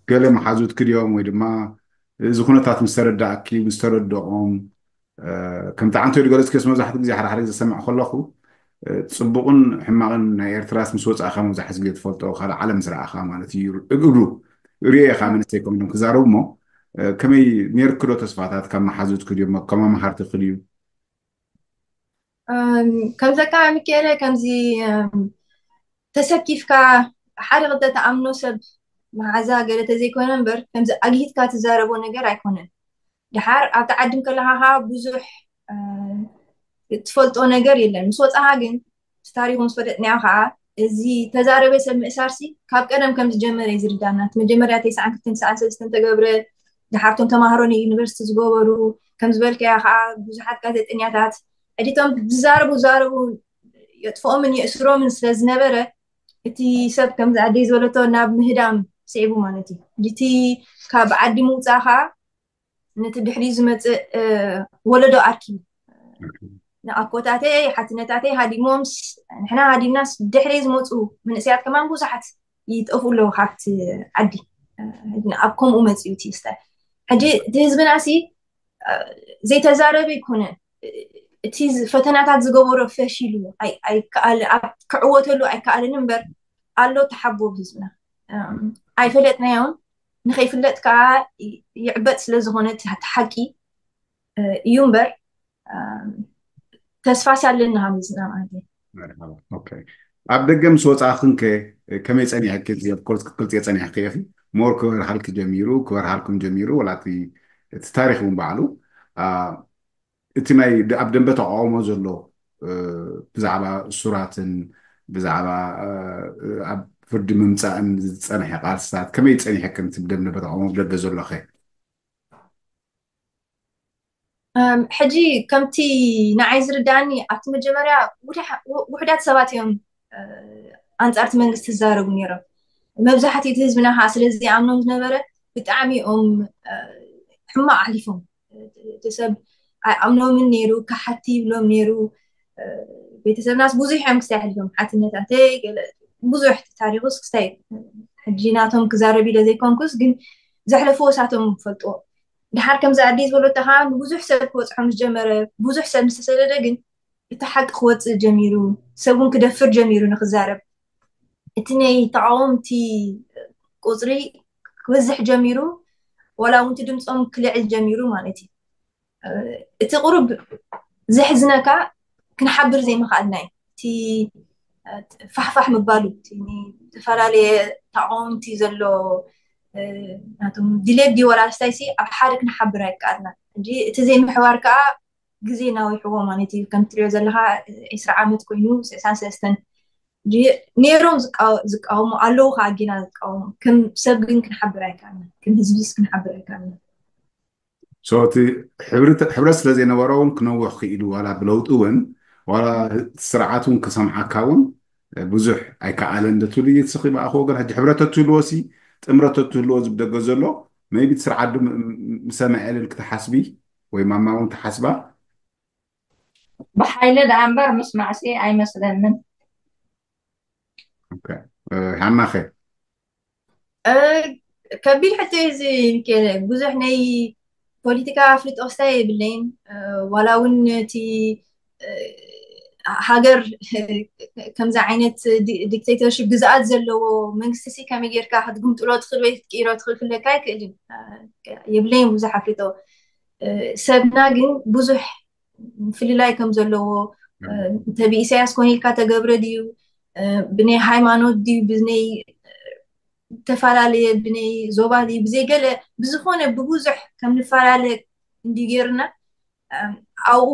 ገለ መሓዙት ክድዮም ወይ ድማ እዚ ኩነታት ምስ ተረዳእኪ ምስ ተረድኦም ከምቲ ዓንቶ ዝገለፅክስ መብዛሕትኡ ግዜ ሓደ ሓደ ግዜ ዝሰምዕ ከለኹ ፅቡቕን ሕማቕን ናይ ኤርትራስ ምስ ወፃእኻ መብዛሕትኡ ግዜ ትፈልጦ ካልእ ዓለም ዝረኣኻ ማለት እዩ። እግሩ ርእዮ ኢኻ መንእሰይ ከምሎም ክዛረቡ እሞ ከመይ ነይርክዶ ተስፋታት ካብ መሓዙት ክድዮም ካብ መማሃርቲ ክድዩ? ከምዘካ ሚካኤለ ከምዚ ተሰኪፍካ ሓደ ክልተ ተኣምኖ ሰብ መሓዛ ገለ ተዘይኮነ እምበር ከምዚ ኣግሂትካ ትዛረቦ ነገር ኣይኮነን። ድሓር ኣብቲ ዓዲ ከለኻ ከዓ ብዙሕ ትፈልጦ ነገር የለን። ምስ ወፃኻ ግን እቲ ታሪኹ ምስ ፈለጥናዮ ከዓ እዚ ተዛረበ ሰብ ምእሳርሲ ካብ ቀደም ከም ዝጀመረ እዩ ዝርዳና። እቲ መጀመርያ ተስዓን ክልተን ተስዓን ሰለስተን ተገብረ ድሓርቶም ተማሃሮ ንዩኒቨርሲቲ ዝገበሩ ከም ዝበልከያ ከዓ ብዙሓት ጋዜጠኛታት ሕዲቶም ዝዛረቡ ዝዛረቡ የጥፍኦምን የእስሮምን ስለ ዝነበረ እቲ ሰብ ከምዚ ኣደይ ዝበለቶ ናብ ምህዳም ስዒቡ ማለት እዩ። እቲ ካብ ዓዲ ምውፃእ ከዓ ነቲ ድሕሪ ዝመፅእ ወለዶ ኣርኪቡ ንኣኮታተይ ሓትነታተይ ሃዲሞምስ ንሕና ሃዲምናስ ድሕሪ ዝመፁ መንእሰያት ከማን ብዙሓት ይጠፍኡ ኣለዉ ካብቲ ዓዲ። ኣብ ከምኡ መፅኡ እቲ ስታይ ሕጂ እቲ ህዝብና ሲ ዘይተዛረበ ኣይኮነን። እቲ ፈተናታት ዝገበሮ ፈሺሉ ክዕወተሉ ኣይከኣልን እምበር ኣሎ ተሓቦ ህዝብና ኣይፈለጥናዮን። ንኸይፍለጥ ከዓ ይዕበጥ ስለ ዝኾነ እቲ ሓቂ እዩ እምበር ተስፋ ሳለና ካብ ህዝብና ማለት እዩ። ኣብ ደገ ምስ ወፃእኽን ከ ከመይ ፀኒሕኪ? ክልፅየ ፀኒሕኪ ኢኺ ሞር ክበርሃልኪ ጀሚሩ ክበርሃልኩም ጀሚሩ ወላ እቲ ታሪክ እውን ባዕሉ እቲ ናይ ኣብ ደንበ ተቃውሞ ዘሎ ብዛዕባ እሱራትን ብዛዕባ ኣብ ፍርዲ ምምፃእን ዝፀንሐ ቃልስታት ከመይ ፀኒሐክን እቲ ብደንበ ተቃውሞ ብደገ ዘሎኸ? ሕጂ ከምቲ ንዓይ ዝርዳእኒ ኣብቲ መጀመርያ ውሕዳት ሰባት እዮም ኣንፃርቲ መንግስቲ ዝዛረቡ ነይሮም። መብዛሕትኡ እቲ ህዝብና ከዓ ስለዚ ኣምኖም ዝነበረ ብጣዕሚ እዮም ሕማቕ ኣሕሊፎም። እቲ ሰብ ኣይኣምኖምን ነይሩ፣ ካሓቲ ይብሎም ነይሩ። ቤተሰብናስ ብዙሕ እዮም ክስታይ ኣሕሊፎም፣ ሓትነታተይ ገለ ብዙሕ ታሪኹስ ክስታይ ሕጂ ናቶም ክዛረብ ኢለ ዘይኮንኩስ ግን ዘሕለፍዎ ሳቶም ፈልጥዎ። ድሓር ከምዚ ኣደይ ዝበለቶ ከዓ ንብዙሕ ሰብ ክበፅሖ ምስ ጀመረ ብዙሕ ሰብ ምስ ተሰደደ ግን እቲ ሓቂ ክወፅእ ጀሚሩ፣ ሰብ እውን ክደፍር ጀሚሩ ንክዛረብ። እቲ ናይ ተቃወምቲ ቁፅሪ ክበዝሕ ጀሚሩ፣ ዋላ እውን እቲ ድምፆም ክልዕል ጀሚሩ ማለት እዩ። እቲ ቁሩብ ዘሕዝነካ ክንሓብር ዘይምኽኣልና እዩ። እቲ ፋሕፋሕ ምባሉ እቲ ዝተፈላለየ ተቃወምቲ ዘሎ ናቶም ድሌት ድዩ ዋላ ስታይሲ ኣብ ሓደ ክንሓብር ኣይከኣልና። ሕጂ እቲ ዘይምሕባር ከዓ ግዜ ናዊሕዎ ማለት እዩ። ከም ትሪኦ ዘለካ ዒስራ ዓመት ኮይኑ ስሳን ሰለስተን ነይሮም ዝቃወሙ ኣለዉ ከዓ ጊና ዝቃወሙ ከም ሰብ ግን ክንሓብር ኣይከኣልና፣ ከም ህዝብስ ክንሓብር ኣይከኣልና። So እቲ ሕብረት ስለ ዘይነበሮ እውን ክነውሕ ክኢሉ ዋላ ብለውጢ እውን ዋላ ስርዓት እውን ክሰምዓካ እውን ብዙሕ ኣይከኣለን ዶ ትብሉ እዩ ትስኺ ብኣኹ ወገን ሕጂ ሕብረት እትህልዎ ሲ ጥምረት ትህልዎ ዝብደገ ዘሎ maybe እቲ ስርዓት ዶ ምሰምዐ ኢልኪ ትሓስቢ ወይ ማማ እውን ትሓስባ? ብሓይሊ ደኣ እምበር ምስማዕሲ ኣይመስለንን። ሃናኸ? ከቢድ ሕቶ እዩ እዚ ሚካኤል። ብዙሕ ናይ ፖለቲካ ኣፍልጦ ክስታይ የብለይን። ዋላ እውን እቲ ሃገር ከምዚ ዓይነት ዲክቴተርሽፕ ግዝኣት ዘለዎ መንግስቲ ሲ ከመይ ጌርካ ክትግምጥሎ ትኽእል ወይ ክትቅይሮ ትኽእል ክብለካ ኣይክእልን። የብለይን ብዙሕ ኣፍልጦ። ሰብና ግን ብዙሕ ምፍልላይ ከም ዘለዎ እንተ ብኢሳያስ ኮነ ኢልካ ተገብረ ድዩ ብናይ ሃይማኖት ድዩ ብናይ ዝተፈላለየ ብናይ ዞባ ድዩ ብዘይገለ ብዝኾነ ብብዙሕ ከም ንፈላለ እንዲ ገይርና ኣብኡ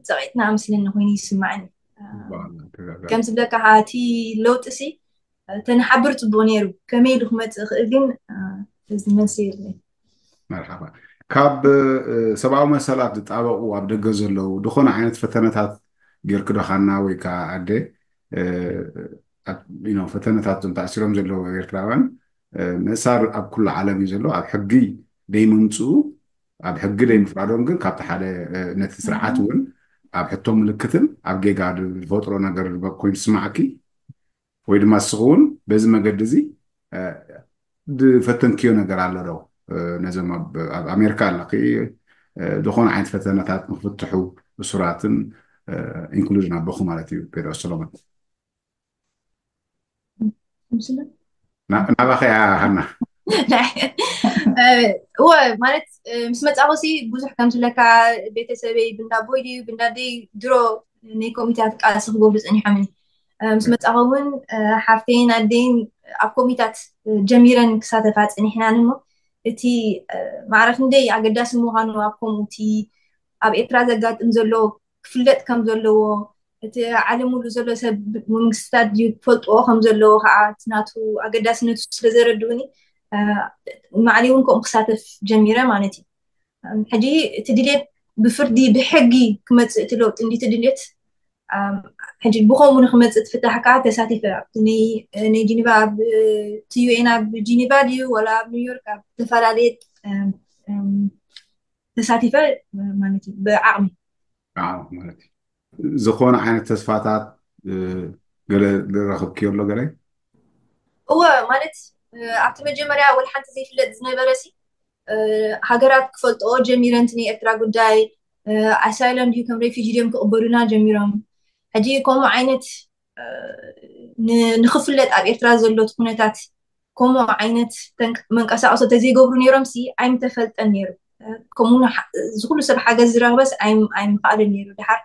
ፀቂጥና ኣምስለኒ ኮይኑ ይስማዕኒ። ከም ዝብለካ እቲ ለውጢ ሲ ተንሓብር ፅቡቅ ነይሩ። ከመይ ኢሉ ክመፅእ ይኽእል ግን እዚ መልሲ የለን። መርሓባ። ካብ ሰብኣዊ መሰላት ዝጣበቁ ኣብ ደገ ዘለዉ ዝኾነ ዓይነት ፈተነታት ጌርክዶ ሃና ወይ ከዓ ኣደ ፈተነታት ዞም ተኣሲሮም ዘለዉ ኤርትራውያን ምእሳር ኣብ ኩሉ ዓለም እዩ ዘሎ። ኣብ ሕጊ ደይምምፅኡ ኣብ ሕጊ ደይምፍራዶም ግን ካብቲ ሓደ ነቲ ስርዓት እውን ኣብ ሕቶ ምልክትን ኣብ ጌጋ ዝፈጥሮ ነገር ኮይኑ ዝስማዓኪ ወይ ድማ ንስኺ እውን በዚ መገዲ እዚ ዝፈተንክዮ ነገር ኣሎ ዶ? ነዞም ኣብ ኣሜሪካ ኣለኺ ዝኾነ ዓይነት ፈተነታት ንክፍትሑ እሱራትን ኢንክሉድን ኣቦኹ ማለት እዩ ጴጥሮስ ሰሎሞን። ናባኸ እያ ሃና? እወ ማለት ምስ መፃኹ ሲ ብዙሕ ከም ዝብለካ ቤተሰበይ ብንዳቦይ ድዩ ብንዳደይ ድሮ ናይ ኮሚታት ቃልሲ ክገብሩ ፀኒሖምኒ። ምስ መፃኹ እውን ሓፍተይን ኣደይን ኣብ ኮሚታት ጀሚረን ክሳተፋ ፀኒሕናን እሞ እቲ ማዕረ ክንደይ ኣገዳሲ ምዃኑ ኣብ ከምኡ እቲ ኣብ ኤርትራ ዘጋጥም ዘሎ ክፍለጥ ከም ዘለዎ እቲ ዓለም ሙሉ ዘሎ ሰብ መንግስታት ድዩ ክፈልጥዎ ከም ዘለዎ ከዓ እቲ ናቱ ኣገዳስነቱ ስለዘረድኡኒ ማዕሊ እውን ከምኡ ክሳተፍ ጀሚረ ማለት እዩ። ሕጂ እቲ ድሌት ብፍርዲ ብሕጊ ክመፅእ እቲ ለውጢ እንዲ እቲ ድሌት ሕጂ ብከምኡ ንክመፅእ ትፍታሕ ከዓ ተሳቲፈ ኣብቲ ናይ ጂኒቫ ኣብ ቲዩኤን ኣብ ጂኒቫ ድዩ ወላ ኣብ ኒውዮርክ ኣብ ዝተፈላለየ ተሳቲፈ ማለት እዩ ብዓቕሚ ማለት እዩ። ዝኾነ ዓይነት ተስፋታት ገለ ዝረኸብክዮ ኣሎ ገለ? እወ ማለት ኣብቲ መጀመርያ ወላ ሓንቲ ዘይፍለጥ ዝነበረ ሲ ሃገራት ክፈልጥኦ ጀሚረን እቲ ናይ ኤርትራ ጉዳይ ኣሳይለም ድዩ ከም ሬፊጂ ድዮም ክቕበሉና ጀሚሮም። ሕጂ ከምኡ ዓይነት ንክፍለጥ ኣብ ኤርትራ ዘሎ እቲ ኩነታት ከምኡ ዓይነት መንቀሳቀሶ ተዘይገብሩ ነይሮም ሲ ኣይምተፈልጠን ነይሩ። ከምኡ ዝኩሉ ሰብ ሓገዝ ዝረክበስ ኣይምክኣልን ነይሩ። ድሓር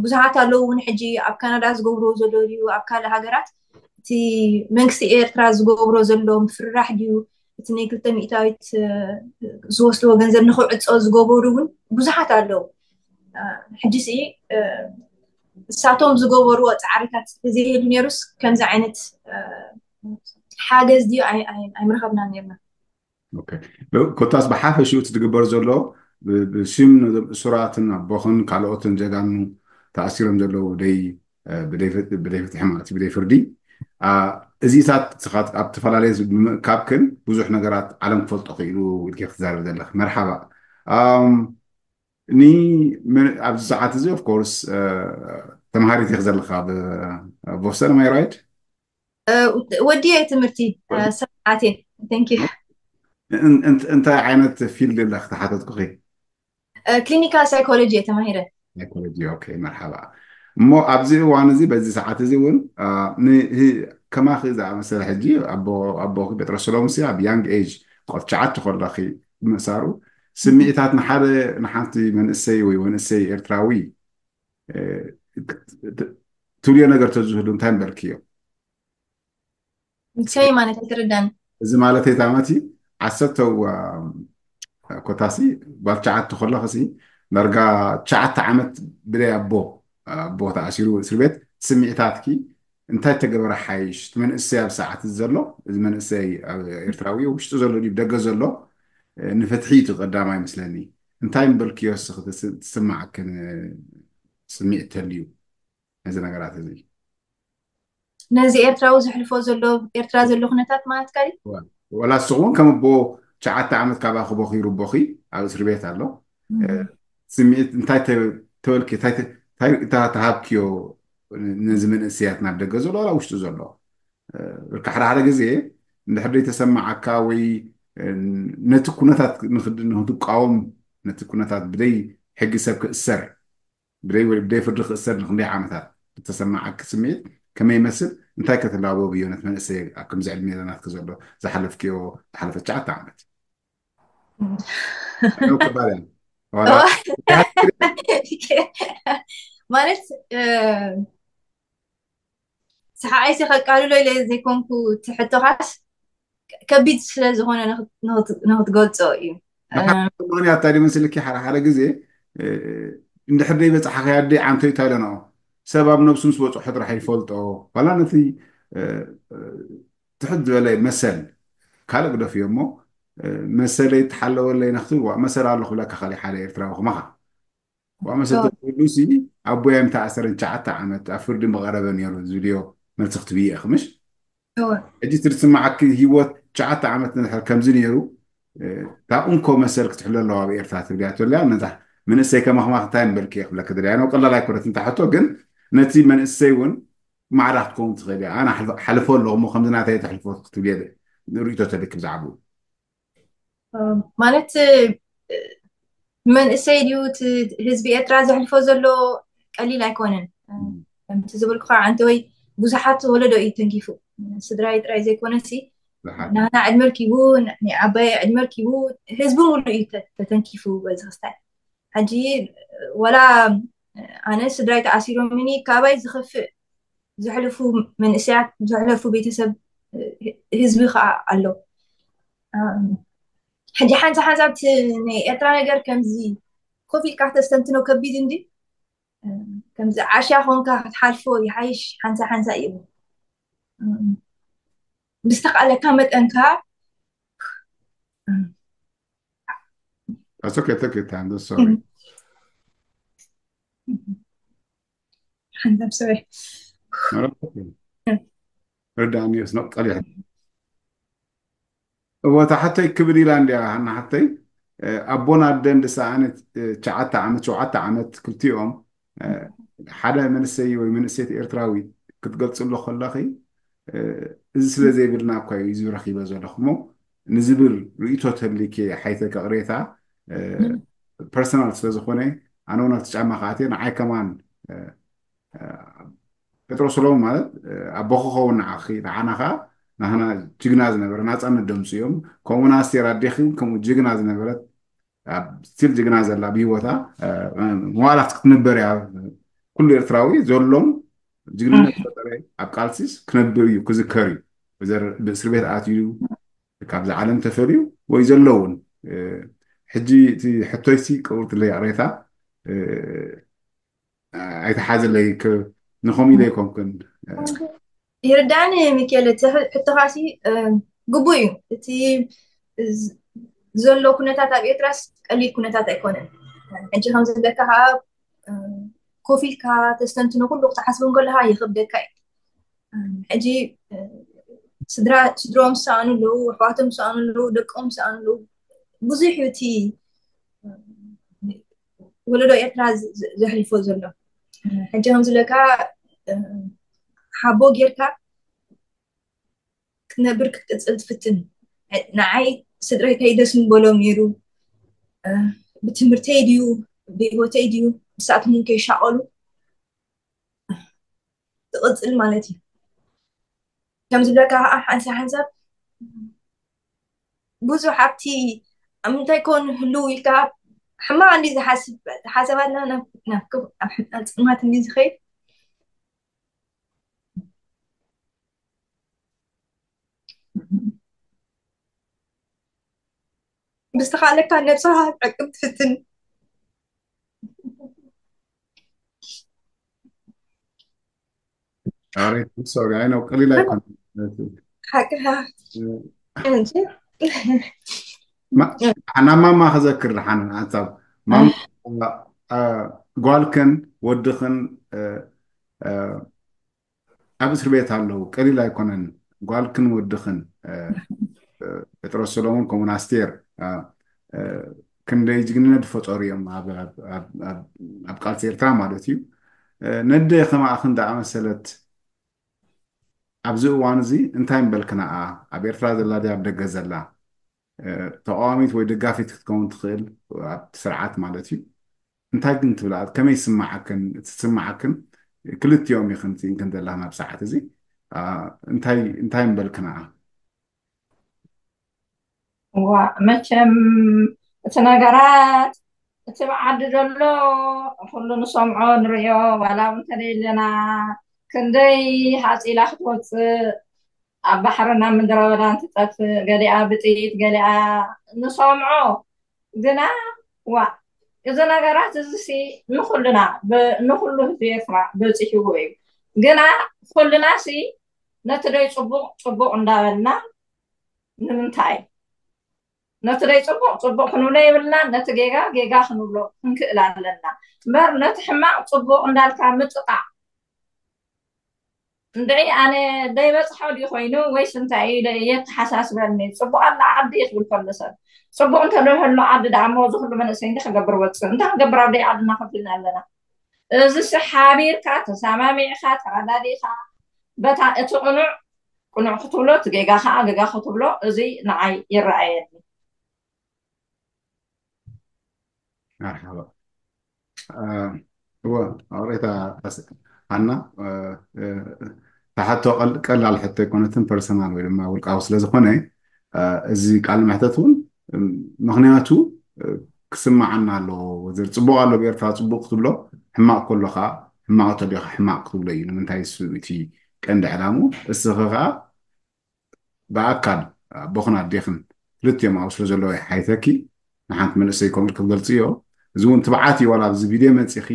ብዙሓት ኣለዉ እውን ሕጂ ኣብ ካናዳ ዝገብርዎ ዘሎ ድዩ ኣብ ካልእ ሃገራት እቲ መንግስቲ ኤርትራ ዝገብሮ ዘሎ ምፍርራሕ ድዩ እቲ ናይ ክልተ ሚእታዊት ዝወስድዎ ገንዘብ ንክዕፆ ዝገበሩ እውን ብዙሓት ኣለዉ። ሕጂ ሲ እሳቶም ዝገበርዎ ፃዕርታት ተዘይህሉ ነይሩስ ከምዚ ዓይነት ሓገዝ ድዩ ኣይምረኸብና ነርና። ኮታስ ብሓፈሽኡ እቲ ዝግበር ዘሎ ብስም ነዞም እሱራትን ኣቦኽን ካልኦትን ጀጋኑ ተኣሲሮም ዘለዉ ብደይ ፍትሒ ማለት ብደይ ፍርዲ እዚታት ኣብ ተፈላለየ ብምእካብክን ብዙሕ ነገራት ዓለም ክፈልጦ ክኢሉ ኢልኪ ክትዛረብ ዘለኽ መርሓባ። ኒ ኣብዚ ሰዓት እዚ ኦፍኮርስ ተምሃሪት ኢኽ ዘለኻ ኣብ ቦስተን ማይ ራይት? ወዲየ ትምህርቲ ሰዓቴ። እንታይ ዓይነት ፊልድ ኣለኽ ተሓተትኩኺ? ክሊኒካል ሳይኮሎጂ እየ ተማሂረ። ሳይኮሎጂ ኦኬ መርሓባ። እሞ ኣብዚ እዋን እዚ በዚ ሰዓት እዚ እውን ከማኺ ዝኣመሰለ ሕጂ ኣቦ ጴጥሮስ ሰሎሙን ኣብ ያንግ ኤጅ ቆልቲ ሸዓተ ከለኺ ብምእሳሩ ስምዒታት ንሓደ ንሓንቲ መንእሰይ ወይ መንእሰይ ኤርትራዊ ትብልዮ ነገር ተዝህሉ እንታይ ምበልክዮ? ከመይ ማለት ኣይተረዳን። እዚ ማለት ታመቲ ዓሰርተ ኮታሲ ጓል ሸዓተ ከለኽሲ ዳርጋ ሸዓተ ዓመት ብደይ ኣቦ ኣቦ ተኣሲሩ እስር ቤት ስምዒታትኪ እንታይ ተገበረ ሓይሽ? እቲ መንእሰይ ኣብ ሰዓት ዘሎ እዚ መንእሰይ ኤርትራዊ ውሽጢ ዘሎ ድዩ ደገ ዘሎ ንፍትሒ እቲ ቀዳማይ ይመስለኒ። እንታይ ምበልክዮ እስኺ ትስማዓክን ስምዒት ተልዩ ነዚ ነገራት እዚ? ነዚ ኤርትራዊ ዘሕልፎ ዘሎ ኤርትራ ዘሎ ኩነታት ማለትካ ድዩ? ወላ ንስኹ እውን ከም ኣቦ ትሽዓተ ዓመት ካብ ኣኽቦኺ ሩቦኺ ኣብ እስር ቤት ኣሎ። እ፣ ስምዒት እንታይ ተ-፣ ተበልኪ፣ እንታይ ተ-፣ እንታይ እታ ተሃብክዮ ነዚ መንእሰያት ናብ ደገ ዘሎ ዋላ ውሽጡ ዘሎ? እ፣ ብርካ ሓደ ሓደ ግዜ እንድሕር ዘይተሰማዓካ ወይ፣ እ፣ ነቲ ኩነታት ንኽድ-፣ ንኽትቃወም፣ ነቲ ኩነታት ብደይ ሕጊ ሰብ ክእሰር፣ ብደይ፣ ብደይ ፍርዲ ክእሰር ንክንደይ ዓመታት ዝተሰማዓኪ ስምዒት ከመይ ይመስል? እንታይ ከተላብቦ ብዮ ነቲ መንእሰይ ኣብ ከምዚ ዕድሜ ናትኪ ዘሎ ዝሓለፍክዮ፣ ዝሓለፈ ትሽዓተ ዓመት? ነው ከባድ ያለ። ዋላ ማለት፣ እ፣ ሰሓዓይሲ ከቃልሎ ኢለ ዘይኮንኩ፣ እቲ ሕቶኻስ ከቢድ ስለ ዝኾነ ንኽት-፣ ንኽት-፣ ንኽትገልጾ እዩ። ብሓቂ ምኽንያት እንታይ ድመስልኪ፣ ሓደ ሓደ ግዜ፣ እ፣ እንድሕር ደይ በጻሕኻያ ደይ ዓንቶ እዩ ታይለንኦ። ሰብ ኣብ ነብሱ ምስ በጽሖ ጥራሕ ይፈልጦ። ዋላ ነቲ፣ እ፣ እ፣ ትሕት ዝበለ መሰል ካልእ ግደፍዮ እሞ፣ እ፣ መሰለይ ተሓለወለይ ንኽትብል፣ ዋ፣ መሰል ኣሎ ክብለካ ካልእ ሓደ ኤርትራዊ ከማኻ። ዋ፣ መሰል ዶ። ተትብሉሲ ኣቦይ ኣይምተኣሰረን ትሽዓተ ዓመት ኣብ ፍርዲ ምቐረበ ነይሩ ዝብልዮ መልሲ ክትብዪ ኢኺ፣ ምሽ? እወ። ሕጂ እቲ ዝስምዓኪ ህይወት ትሽዓተ ዓመት እንድሕር ከምዚ ነይሩ፣ እ፣ እታ እንኮ መሰል ክትሕሎ ኣለዋ ኣብ ኤርትራ ትብልያ ተልያ፣ ነታ መንእሰይ ከማኽማ እንታይ ምበልኪ እየ ክብለኪ ደልያ። ነው ቀላል ኣይኮነትን እታ ሕቶ፣ ግን ነቲ መንእሰይ እውን ማዕዳ ክትከውን ትኽእል እያ። ኣነ ሓልፈ-፣ ሓልፎ ኣለኹ እሞ ከምዚ ናተይ ተሕልፎ ክትብልየ ርእይቶ ተልኪ ብዛዕባኡ። ማለት፣ እ፣ መንእሰይ ድዩ እቲ ህዝቢ ኤርትራ ዘሕልፎ ዘሎ ቀሊል ኣይኮነን። እ፣ እም። ከምቲ ዝበልኩኻ ዓንተወይ ብዙሓት ወለዶ እዩ ተንኪፉ። ስድራይ ጥራይ ዘይኮነሲ፣ ዝሓት። ናና ዕድመ ርኪቡ፣ ን-፣ ንዓባየ ዕድመ ርኪቡ፣ ህዝቢ ሙሉእ እዩ ተ-፣ ተተንኪፉ በዚ ክስታይ። ሕጂ ወላ ኣነ ስድራይ ተኣሲሮምኒ፣ ካባይ ዝኸፍእ ዘሕለፉ መንእሰያት፣ ዘሕለፉ ቤተሰብ፣ ህዝቢ ከኣ ኣሎ። ኣም፣ ሕጂ ሓንሳ ሓንሳብ እቲ ናይ ኤርትራ ነገር ከምዚ ኮፍ ኢልካ ክተስተንትኖ ከቢድ እንዲ፣ ከምዚ ዓሻ ኮንካ ክትሓልፎ ይሓይሽ ሓንሳ ሓንሳ እዩ። ኣም፣ ብዝተኻእለካ መጠን ከኣ፣ ኣም፣ That's okay, take your time. That's sorry. ሓንሳብ፣ sorry። No, that's okay. ርዳእኒ፣ it's not ቀሊል። እወ፣ እታ ሓተይ ክብል ኢላ እንድያ፣ ሃና ሓተይ። እ፣ ኣቦን ኣደን ዝሰኣነ፣ እ፣ ትሽዓተ ዓመት፣ ሸውዓተ ዓመት ክልቲኦም፣ እ፣ ሓደ መንእሰይ ወይ መንእሰይቲ ኤርትራዊ ክትገልጽሎ ከለኺ፣ እ፣ እዚ ስለ ዘይብልና እኳ እዩ እዚ ረኺበ ዘለኹ እሞ፣ ንዝብል ርእይቶ ተልኪ ሓይተ ከቕሬታ፣ እ፣ እም። ፐርሰናል ስለ ዝኾነ፣ ኣነ እውን ኣብቲ ጫማ ክኣትየ፣ ንዓይ ከማን፣ እ፣ እ፣ ጴጥሮስ ሰሎሞን ማለት፣ እ፣ ኣቦ ክኸውን ንዓኺ፣ ንዓና ኸኣ ናህና ጅግና ዝነበረ፣ ናጻነት ደምጽዮም፣ ከምኡ እውን ኣስቴር ኣዴኺ ከምኡ ጅግና ዝነበረት፣ ኣብ ስቲል ጅግና ዘላ ብህይወታ፣ እ፣ መዋላት ክትንበር እያ። ኩሉ ኤርትራዊ ዘሎም ጅግንነት እህ። ፈጠረ ኣብ ቃልሲስ ክነብር እዩ፣ ክዝከር እዩ። ወይዘር-፣ ብእስር ቤት ኣትዩ፣ ካብዚ ዓለም ተፈልዩ ወይ ዘለውን፣ እ፣ ሕጂ እቲ ሕቶይሲ ቅርብቲ ለይ ቅሬታ፣ እ፣ ኣይተሓዝለይ፣ ክ-፣ ንኸምኡ ኢለ ኣይኮንኩን። ይርዳእኒ ሚካኤል፣ እቲ ሕ-፣ ሕቶኻሲ፣ እ፣ ግቡእ እዩ። እቲ ዝ-፣ ዘሎ ኩነታት ኣብ ኤርትራስ ቀሊል ኩነታት ኣይኮነን። ሕጂ ከም ዝብለካ ከኣ፣ እ፣ ኮፍ ኢልካ ተስተንትኖ ኩሉ ክትሓስቦ እንከለኻ ይኸብደካ እዩ። ሕጂ፣ እ፣ ስድራ፣ ስድሮም ዝሰኣኑ ኣለዉ፣ ኣሕዋቶም ዝሰኣኑ ኣለዉ፣ ደቆም ዝሰኣኑ ኣለዉ። ብዙሕ እዩ እቲ፣ እ፣ ወለዶ ኤርትራ ዝ-፣ ዝ-፣ ዘሕልፎ ዘሎ። ሕጂ ከም ዝብለካ፣ እ፣ ሓቦ ጌርካ ክትነብር ክትቅጽል ትፍትን። ንዓይ ስድረይ እንታይ ደስ ምበሎም ነይሩ፣ እ፣ ብትምህርተይ ድዩ፣ ብህይወተይ ድዩ፣ ንሳቶም እውን ከይሻቐሉ ትቕጽል ማለት እዩ። ከም ዝብለካ ከዓ ሓንሳብ ሓንሳብ ብዙሕ ኣብቲ ኣብ ምንታይ ኮን ህልው ኢልካ ሕማቕ እንዲ ዝሓስብ፣ ሓሳባትና ናብ፣ ናብ ክፍ-፣ ኣብ ሕ-፣ ናብ ጸልማት እንዲ ዝኸይድ፣ ብዝተኻእለካ ነብስኻ ክትዕቅብ ትፍትን። ኣሬት፣ ሶሪ፣ ኣይ ነው፣ ቀሊል ኣይኮነን። ሓቅኻ። እ፣ እንጂ። ማ-፣ ናብ ማማ ክዘክር ደሓን፣ ኣንሳብ ማማ፣ እ፣ እ፣ ጓልክን ወድኽን፣ እ፣ እ፣ ኣብ እስር ቤት ኣለዉ። ቀሊል ኣይኮነን። ጓልክን ወድኽን፣ እ፣ ጴጥሮስ ሰሎሞን ከምኡን ኣስቴር ክንደይ ጅግንነት ዝፈጠሩ እዮም ኣብ ቃልሲ ኤርትራ ማለት እዩ። ነደ ከማእኽን ደኣመሰለት ኣብዚ እዋን እዚ እንታይ ምበልክናኣ? ኣብ ኤርትራ ዘላ ድያ ኣብ ደገ ዘላ? ተቃዋሚት ወይ ደጋፊት ክትከውን ትኽእል ኣብቲ ስርዓት ማለት እዩ። እንታይ ግን ትብላ? ከመይ ይስምዓክን? እቲ ዝስምዓክን ክልቲኦም ኢኽን ትንክን ዘለኽን ኣብ ሰዓት እዚ እንታይ እንታይ ምበልክናኣ? እዋ መቸም እቲ ነገራት እቲ ብዓዲ ዘሎ ኩሉ ንሰምዖ ንርእዮ ዋላ እውን ተደለና ክንደይ ሃፂላ ክትወፅእ ኣብ ባሕርና ምድረ በዳን ትጠፍእ ገሊኣ ብጥይት ገሊኣ ንሰምዖ ግና ዋ እዚ ነገራት እዚ ሲ ንኩልና ንኩሉ ህዝቢ ኤርትራ በፂሕዎ እዩ። ግና ኩልና ሲ ነቲ ደይ ፅቡቅ ፅቡቅ እንዳበልና ንምንታይ ነቲ ደይ ፅቡቅ ፅቡቅ ክንብሎ የብልና፣ ነቲ ጌጋ ጌጋ ክንብሎ ክንክእል ኣለና እምበር ነቲ ሕማቅ ፅቡቅ እንዳልካ ምጥቃዕ እንድዒ ኣነ ደይ በፅሖ ድዩ ኮይኑ ወይስ እንታይ እዩ የተሓሳስበኒ? ፅቡቅ ኣላ ዓዲ እዩ ክብል ከሎ ሰብ ፅቡቅ እንተደይ ህሎ ዓዲ ደኣ እሞ እዚ ኩሉ መንእሰይ እንዲ ክገብር ወፅእ እንታይ ክገብር ኣብ ደይ ዓድና ከፊልና ኣለና። እዚ ሲ ሓቢርካ ተሰማሚዕካ ተረዳዲእካ በታ እቲ ቅኑዕ ቅኑዕ ክትብሎ እቲ ጌጋ ከዓ ጌጋ ክትብሎ እዚ ንዓይ ይረኣየኒ። መርሓባ እወ ኣውሬታ ሃና ተሓቶ ቀላል ሕቶ ኣይኮነትን ፐርሰናል ወይ ድማ ውልቃዊ ስለዝኮነ እዚ ቃል መሕተት እውን ምክንያቱ ክስማዓና ኣለዎ። ወዘር ፅቡቅ ኣሎ ብኤርትራ ፅቡቅ ክትብሎ ሕማቅ ከሎ ከዓ ሕማቅ ተዲካ ሕማቅ ክትብሎ እዩ። ንምንታይ እሱ እቲ ቀንዲ ዕላሙ እስኺ ከዓ ብኣካል ኣቦኽን ኣዴኽን ክልቲኦም ኣብኡ ስለ ዘለዉ ይሓይተኪ ንሓንቲ መንእሰይ ከምኡ ክገልጽዮ። እዚ እውን ትብዓት እዩ። ዋላ ኣብዚ ቪድዮ መጺኺ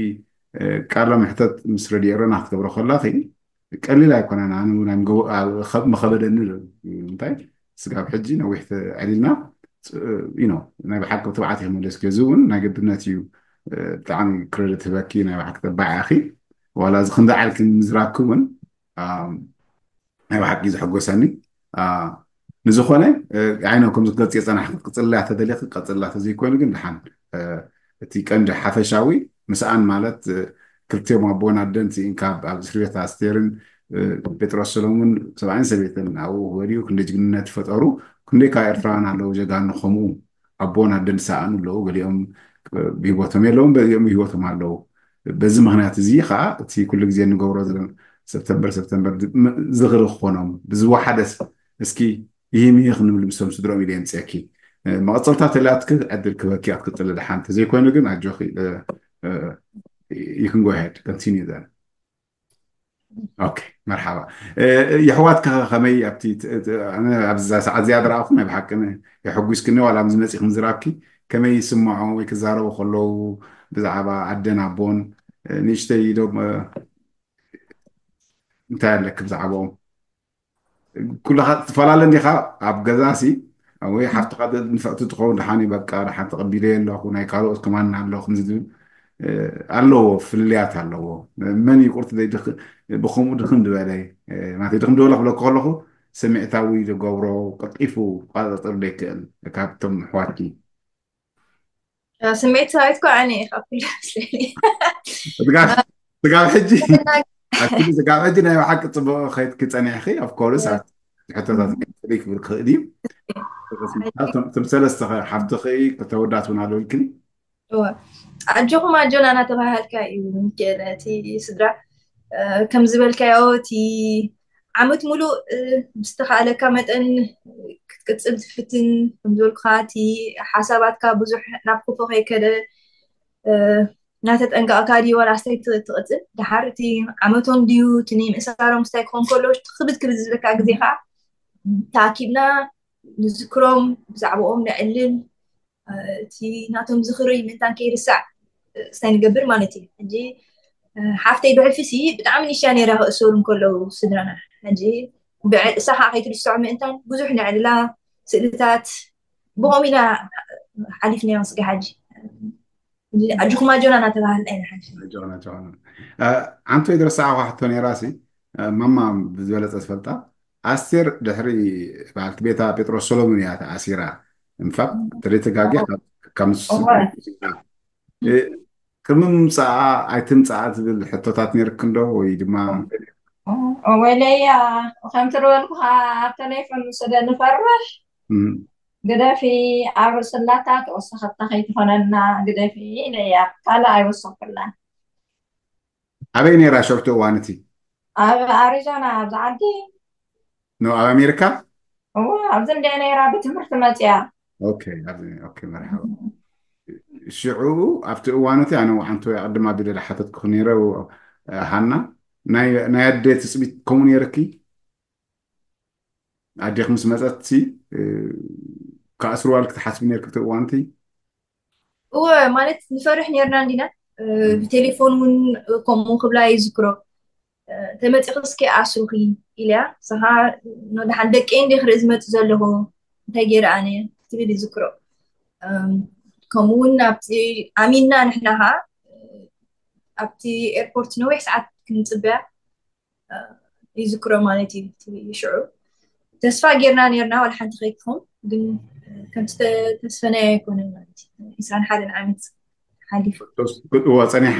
ቃለ መሕተት ምስ ረድኤረና ክትገብሮ ከላኺ ቀሊል ኣይኮነን። ኣነ እውን ኣይምገቡ- ኣብ- ከብ- ምኸበደኒ ዶ- እንታይ ስጋብ ሕጂ ነዊሕ ተዕሊልና ዩ ናይ ብሓቂ ትብዓት ይመለስኪ። እዚ እውን ናይ ግድነት እዩ። ብጣዕሚ ክረድት ህበኪ ናይ ብሓቂ ተባዕ ኢኺ። ዋላ እዚ ክንዲ ዓልኪ ምዝራብኪ እውን ናይ ብሓቂ ዘሐጎሰኒ። ንዝኾነ ዓይነ ከምዚ ክትገልፅ የፀናሕ ክትቅፅልላ ተደሊክ ክትቀፅልላ ተዘይኮይኑ ግን ድሓን እቲ ቀንዲ ሓፈሻዊ ምስኣን ማለት ክልቲኦም ኣቦን ኣደን ስኢንካ ኣብ እስር ቤት ኣስቴርን ጴጥሮስ ሰሎሙን ሰብኣይን ሰበይትን ኣብኡ ክበድዩ ክንደ ጅግንነት ዝፈጠሩ ክንደይ ካብ ኤርትራውያን ኣለዉ ጀጋኑ ከምኡ ኣቦን ኣደን ዝሰኣኑ ኣለዉ። ገሊኦም ብሂወቶም የለውን በዚኦም ብሂወቶም ኣለዉ። በዚ ምክንያት እዚ ከዓ እቲ ኩሉ ግዜ እንገብሮ ዘለና ሰፕተምበር ሰፕተምበር ዝኽሪ ክኾኖም ብዝወሓደስ እስኪ ይህም ይህ ክንብል ምስቶም ስድሮም ኢለ የምፅአኪ። መቐፀልታ ተላትክ ዕድል ክበኪ ኣትክጥል ድሓን ተዘይኮይኑ ግን ኣጆኺ you can go ahead continue then። ኦኬ መርሓባ። የሕዋትካ ከመይ ኣብቲ ኣብዛ ሰዓት እዚኣ ዝረኣኹ ናይ ብሓቂ የሐጉስክኒ ዋላ ኣብዚ መፂ ክምዝራብኪ ከመይ ይስምዖ ወይ ክዛረቡ ከለዉ ብዛዕባ ኣደን ኣቦን ንእሽተይ ዶ እንታይ ኣለክ ብዛዕባኦም? ኩልኻ ትፈላለ እንዲኻ ኣብ ገዛ ሲ ወይ ሓፍትኻ ንፍዕቲ ትኸውን ድሓን በቃ ድሓን ተቐቢለ ኣለኹ ናይ ካልኦት ከማን ኣሎ ከምዚ ዝብል ኣለዎ ፍልልያት ኣለዎ። መን ይቁርቲ ዘይድኽ ብኸምኡ ድኽም ዝበለ ማለት ድኽም ዝበለ ክብለኩ ከለኹ ስምዕታዊ ዝገብሮ ቀልጢፉ ቋጠጠር ዘይክእል ካብቶም ኣሕዋትኪ ስምዒት ሰባይት እኮ ኣነ እየ ካብ ኩሉ መስለኒ ስጋብ ስጋብ ሕጂ ኣክሊ ስጋብ ሕጂ ናይ ብሓቂ ፅቡቅ ከይድኪ ፀኒሕኪ of course ሕቶታት ክብል ክኽእል እዩ። ትም ሰለስተ ሓፍትኺ ክተወዳት እውን ኣለውልክኒ ኣጆኹም ኣጆና እናተባሃልካ እዩ ሚካኤል እቲ ስድራ ከም ዝበልካዮ እቲ ዓመት ሙሉእ ብዝተኻእለካ መጠን ክትቅፅል ትፍትን ከምዝበልኩኻ እቲ ሓሳባትካ ብዙሕ ናብ ክፉ ከይከደ እናተጠንቀቕካ ድዩ ዋላ ስታይ ትቕፅል ድሓር እቲ ዓመቶም ድዩ እቲ ናይ ምእሳሮም ስታይ ክኾን ከሎ ክብድ ክብል ዝብለካ ግዜ ከዓ ተኣኪብና ንዝክሮም ብዛዕባኦም ነዕልል እቲ ናቶም ዝኽሪ ምእንታን ከይርሳዕ ስታይ ንገብር ማለት እዩ ሕጂ ሓፍተይ ብሕልፊ ሲ ብጣዕሚ ንሻ ነይራ ክእሰሩ እንከለዉ ስድራና ሕጂ ብዕል እሳ ከዓ ከይትርስዖ ምእንታን ብዙሕ ነዕልላ ስእልታት ብኸም ኢና ሓሊፍናዮ ስጋ ሕጂ ኣጆኹም ኣጆና እናተባህልና ኢና ሓሊፍና ዓንቶ ይድረስዓኳ ሕቶ ነይራ ሲ ማማ ብዝበለፀ ዝፈልጣ ኣስቴር ድሕሪ በዓልቲ ቤታ ጴጥሮስ ሰሎሞን እያ ተኣሲራ። እንፋት ተደተጋጊ ካብ ምስ እወ። እ፣ ቅድሚ ምምፃኣ ኣይትምፃኣ ዝብል ሕቶታት ነይርክ እንዶ ወይ ድማ ወለያ ከምቲ ዝበልኩኻ ኣብ ቴሌፎን ስለ ንፈርሕ እም፣ ግደፊ ኣብ ርእስላታ ተወሰኸታ ከይትኾነና ግደፊ ኢለያ ካልእ ኣይወሰኩላን ኣበይ ነይራ ሸርቱ እዋን እቲ ኣብ ኣሪዞና ኣብዚ ዓዲ ኖ ኣብ ኣሜሪካ እዎ ኣብዚ እንደ ነይራ ብትምህርቲ መፅያ ኦኬ ኣብዚ ኦኬ መርሓባ ሽዑ ኣብቲ እዋን እቲ ኣነ ወዓንቶ ኣቅድማ ቢለ ሓተትኩ ነይረ ሃና ናይ ናይ ኣደ ትፅቢት ከምኡ ነይርኪ ኣዴክ ምስ መፀት ሲ ክኣስርዋል ክትሓስቢ ነርክ እቲ እዋን እቲ እወ ማለት ንፈርሕ ነርና እንዲና ብቴሌፎን እውን ከምኡ ክብላ ይዝክሮ ተመፂኺ እስኪ ኣስሩኺ ኢልያ ንስኻ ንወድሓን ደቂ እንዲ ክርኢ ዝመፅእ ዘለኹ እንታይ ገይረ ኣነ ክትብል ይዝክሮ ከምኡ እውን ኣብቲ ኣሚንና ንሕና ኸዓ ኣብቲ ኤርፖርት ነዊሕ ሰዓት ክንፅበያ ይዝክሮ ማለት እዩ ሽዑ ተስፋ ጌርና ኔርና ዋላ ሓንቲ ከይትኸውን ግን ከምቲ ተስፈናዮ ኣይኮነን ማለት እዩ ዕስራን ሓደን ዓመት ሓሊፉ ዎ ፀኒሓ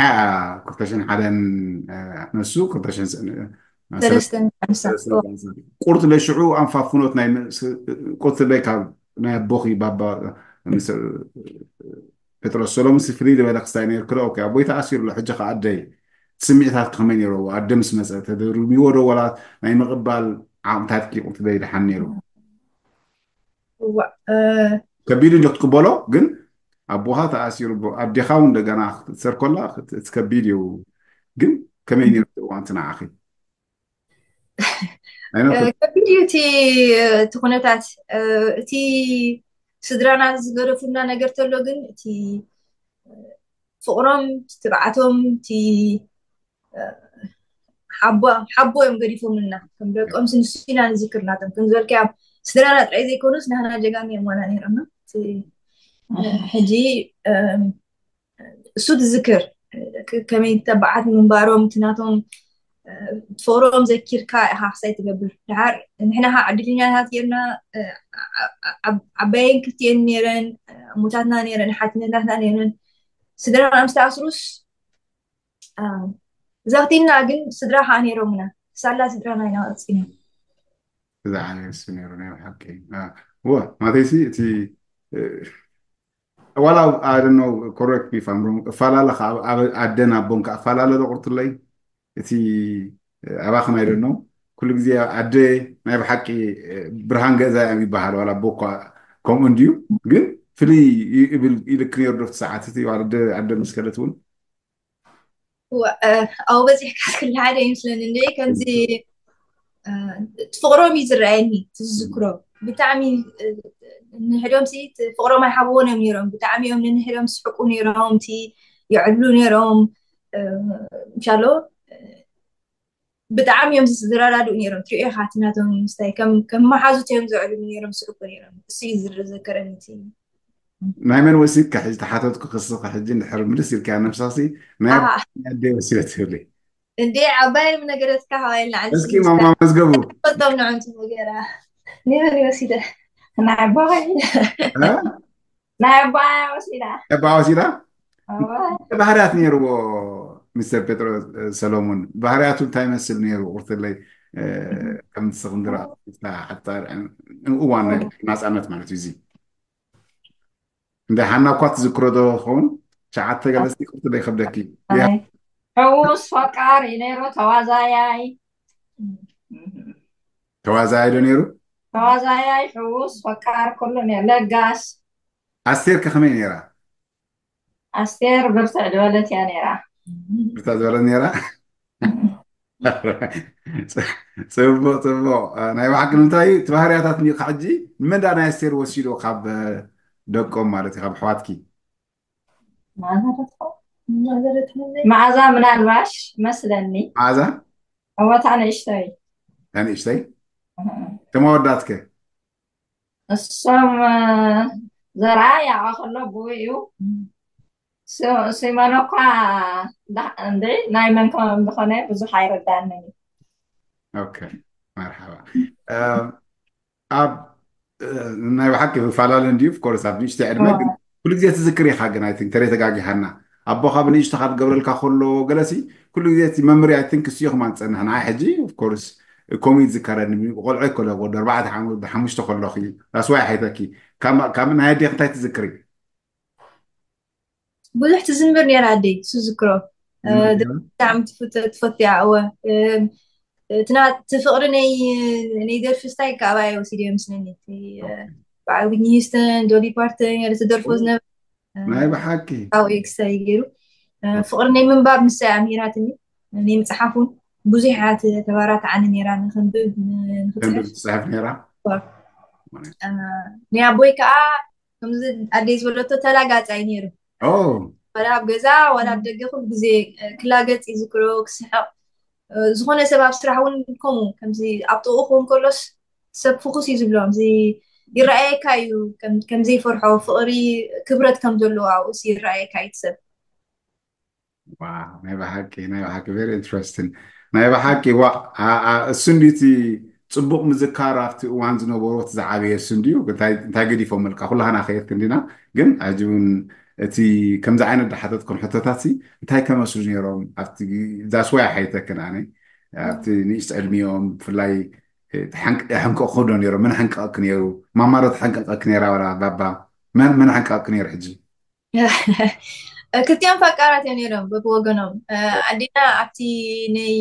ክልተሽን ሓደን ነሱ ክልተሽን ቁርት ለሽዑ ኣንፋፍኖት ናይ ቁርት ለይ ካብ ናይ ኣቦኺ ባባ ጴጥሮስ ሰሎምስ ፍልይ ዝበለ ክስታይ ነርክሎ ኣቦይ ተኣሲሩ ኣሎ ሕጂ ከዓ ኣደይ ስምዒታት ከመይ ነይርዎ ኣደ ምስ መፀ ተደርብዎ ዶ ወላ ናይ ምቕባል ዓቕምታት ቁርት ለይ ደሓን ነይሩ ከቢድ እንዶ ክትቅበሎ ግን ኣቦኻ ተኣሲሩ ኣዴኻ እውን እንደገና ክትእሰር ኮላ እቲ ከቢድ እዩ ግን ከመይ ነይሩ እዋንቲ ንዓኺ ከቢድ እዩ እቲ እቲ ኩነታት እቲ ስድራና ዝገደፉና ነገር ተሎ ግን እቲ ፍቅሮም ትብዓቶም እቲ ሓቦ እዮም ገዲፎምልና ከም ደቆም ንሱ ኢና ንዝክር ናቶም ከም ዝበልካዮም ስድራና ጥራይ ዘይኮኑስ ናህና ጀጋኑ እዮም ዋና ነይሮምና ሕጂ እሱ ትዝክር ከመይ ተባዓት ምንባሮም እቲ ናቶም ትፈሮም ዘኪርካ ኢኻ ክሳይ ትገብር ድሓር ንሕና ካ ዕድልኛታት ጌርና ዓባየን ክልትኤን ነረን እሙታትና ነረን ሓትነታትና ነረን ስድራና ምስ ተኣስሩስ ዘኽቲልና ግን ስድራ ከዓ ነይሮምና ሳላ ስድራና ኢና ቀፂና ዝዓበየ እሱ ነይሩ ናይ ብሓቂ እወ ማተይሲ እቲ ዋላ ኣደኖ ኮረክት ቢፋምሮም እፈላለ ኣደን ኣቦን ከዓ እፈላለ ዶ ቁርትለይ እቲ ኣባኽን ኣይደኖ ኩሉ ግዜ ኣደ ናይ ብሓቂ ብርሃን ገዛ እዮም ይበሃል ዋላ ኣቦ እኳ ከምኡ እንድዩ ግን ፍልይ ይብል ኢልክ ነይሩ ዶ ሰዓት እቲ ኣደ ምስ ከደት እውን ኣብኡ በፂሕካ ክልሓደ ይመስለኒ እንደ ከምዚ ፍቅሮም እዩ ዝረኣየኒ ትዝክሮ ብጣዕሚ ንሕዶም ሲ ፍቅሮም ኣይሓብዎን እዮም ነይሮም ብጣዕሚ እዮም ንንሕዶም ዝስሕቁ ነይሮም ቲ ይዕብሉ ነይሮም ምሻሎ ብጣዕሚ እዮም ዝረዳድኡ ነይሮም ትሪኦ ኢኻ እቲ ናቶም ምስታይ ከም መሓዙት እዮም ዝዕልሉ ነይሮም ዝስሕቁ ነይሮም እሱ እዩ ዝዘከረኒ እቲ ናይ መን ወሲድካ ሕጂ ተሓተትኩ ክስኻ ሕጂ እንድሕር ምልስ ኢልካ ነብሳሲ ናይ ኣደ ወሲደ ትብሊ እንዴ ዓባይ ምነገረትካ ሃዋይ ንዓል እስኪ ማማ መዝገቡ ፈቶም ንዕንቱ ነገራ ንመን ወሲደ ናይ ኣቦኸይ ናይ ኣቦ ወሲዳ ኣባ ወሲዳ ባህርያት ነይርዎ ሚስተር ጴጥሮስ ሰሎሞን ባህርያቱ እንታይ መስል ነይሩ ቁርትለይ ከም ስኽንድራ ሓፃር እዋን ናይ ናፃነት ማለት እዩ እዚ እንደ ሓና እኳ ትዝክሮ ዶ ኸውን ሸዓተ ገለስቲ ቅርትለይ ከብደኪ ሕውስ ፈቃር እዩ ነይሩ ተዋዛያይ ተዋዛያይ ዶ ነይሩ ተዋዛያይ ሕውስ ፈቃር ኩሉ ለጋስ ኣስቴር ከ ከመይ ነይራ ኣስቴር ብርትዕ ዝበለት እያ ነይራ ብርታ ዝበለት ነይራ ፅቡቅ ፅቡቅ ናይ ብሓቂ ንምንታይ እቲ ባህርያታት እኒካ ሕጂ ንመን ዳ ናይ ኣስቴር ወሲዶ ካብ ደቆም ማለት እዩ ካብ ኣሕዋትኪ መዓዛ ምናልባሽ መስለኒ መዓዛ እወታ ንእሽተይ ንእሽተይ ተመወዳትከ እሶም ዘርኣ ያዋ ከሎ ብኡ እዩ ሲመኖ እኳ እንደ ናይ መን ከም ዝኾነ ብዙሕ ኣይረዳንን እዩ ኦኬ መርሓባ። ኣብ ናይ ብሓቂ ይፈላለ እንድዩ። Of course ኣብ ንእሽተይ ዕድመ ግን ኩሉ ግዜ ትዝክር ኢኻ። ግን I think ተለይ ተጋጊኻና። ኣቦኻ ብንእሽቶኻ ዝገብረልካ ከሎ ገለሲ ኩሉ ግዜ እቲ መምሪ I think እሱ እዩ ክማን ዝጸንሕ። ንዓይ ሕጂ of course ከምኡ እዩ ዝዝከረኒ። ቆልዑ ከሎ ወዲ ኣርባዕተ ዓመት ወዲ ሓሙሽተ ከሎኺ that's why ሓይተኪ ካብ ናይ ኣዴኺ እንታይ ትዝክሪ? ብዙሕ ትዝምር ነይራ ኣደይ ትዝክሮ። ብጣዕሚ ትፈትያ እወ። እቲ ፍቕሪ ናይ ደርፊ ስታይ ካብ ኣባይ ወሲደ ይመስለኒ። በዓል ዊትኒ ሂውስተን፣ ዶሊ ፓርተን ገለ ትደርፎ ዝነበረ ናይ ብሓቂ ካብኡ ክሳይ ገይሩ ፍቕሪ ናይ ምንባብ ንሳ ኣምሂራትኒ። ናይ ምፅሓፍ እውን ብዙሕ እያ ተባራትዓኒ ነይራ ንክንብብ ንክፅሕፍ። ትፅሕፍ ነይራ። ናይ ኣቦይ ከዓ ከምዚ ኣደይ ዝበለቶ ተላጋፃይ ነይሩ። ዋላ ኣብ ገዛ ዋላ ኣብ ደገ ኩሉ ግዜ ክላገፅ ይዝክሮ ክስሕቕ። ዝኾነ ሰብ ኣብ ስራሕ እውን ከምኡ ከምዚ ኣብ ጥቕኡ ክኸውን ከሎስ ሰብ ፍኹስ እዩ ዝብሎ። እዚ ይረኣየካ እዩ ከም ዘይፈርሖ ፍቕሪ ክብረት ከም ዘለዎ ኣብኡስ ይረኣየካ እዩ ሰብ። ናይ ብሓቂ ናይ ብሓቂ very interesting ናይ ብሓቂ ዋ እሱ እንዲ እቲ ፅቡቕ ምዝካር ኣብቲ እዋን ዝነበሮ እቲ ዝዓበየ እሱ እንድዩ። እንታይ ገዲፎምልካ ኩላህና ከየት ክንዲና ግን ሕጂ እውን እቲ ከምዚ ዓይነት ዳሓተትኩም ሕቶታት እንታይ ከመስሉ ነይሮም ኣብቲ that's why ሓይተክን ኣነ ኣብቲ ንእሽት ዕድሚኦም ብፍላይ ሕንቀቕ ክዶ ነይሮም? መን ሕንቀቕክ ነይሩ? ማማሮ ትሕንቀቐክ ነይራ ወላ ባባ መን ሕንቀቕክ ነይሩ? ሕጂ ክልቲኦም ፈቃራት እዮም ነይሮም በብወገኖም። ኣዴና ኣብቲ ናይ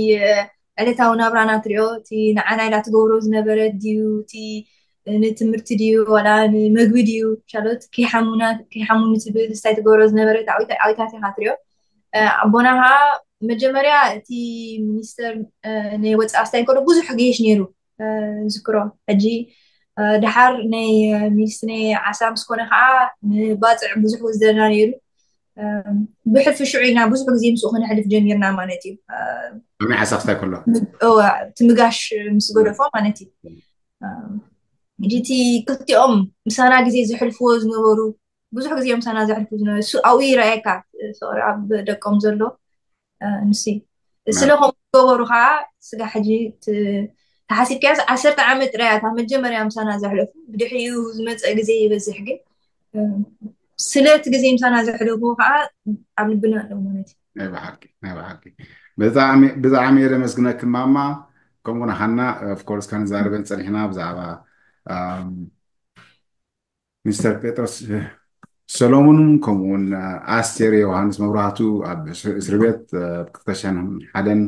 ዕለታዊ ናብራና ትሪኦ እቲ ንዓና ኢላ ትገብሮ ዝነበረት ድዩ እቲ ንትምህርቲ ድዩ ዋላ ንምግቢ ድዩ ሻሎት ከይሓሙና ከይሓሙኒ ትብል ስታይ ትገብሮ ዝነበረት ዓዊታት ኢኻ ትሪኦ። ኣቦና ከዓ መጀመርያ እቲ ሚኒስተር ናይ ወፃኢ ስታይ ከሎ ብዙሕ ገይሽ ነይሩ ዝክሮ ሕጂ ድሓር ናይ ሚኒስትሪ ዓሳ ምስ ኮነ ከዓ ንባፅዕ ብዙሕ ወስደና ነይሩ። ብሕልፊ ሽዑ ኢና ብዙሕ ግዜ ምስኡ ክነሕልፍ ጀሚርና ማለት እዩ። ኣብ ናይ ዓሳ ክስታይ ከሎ ትምጋሽ ምስ ገደፎ ማለት እዩ። ሕጂ እቲ ክልቲኦም ምሳና ግዜ ዘሕልፍዎ ዝነበሩ ብዙሕ ግዜ ምሳና ዘሕልፉ ዝነበሩ ኣብኡ ይረኣየካ ፍቅሪ ኣብ ደቆም ዘሎ ንሱ ስለ ከምኡ ዝገበሩ ከዓ ስጋ ሕጂ ተሓሲብካያስ ዓሰርተ ዓመት ጥራይ እያ እታ መጀመርያ ምሳና ዘሕለፉ ብድሕሪኡ ዝመፀ ግዜ ይበዝሕ ግን ስለ እቲ ግዜ ምሳና ዘሕለፉ ከዓ ኣብ ልብና ኣለዉ ማለት እዩ። ናይ ብሓቂ ናይ ብሓቂ ብጣዕሚ እየ ደመስግነክን ማማ። ከምኡ ንሓና ኦፍኮርስ ከንዛርበን ፀኒሕና ብዛዕባ ሚስተር ጴጥሮስ ሰሎሙንን ከምኡውን ኣስቴር ዮሃንስ መብራህቱ ኣብ እስሪ ቤት ኣብ ክልተ ሽሕን ሓደን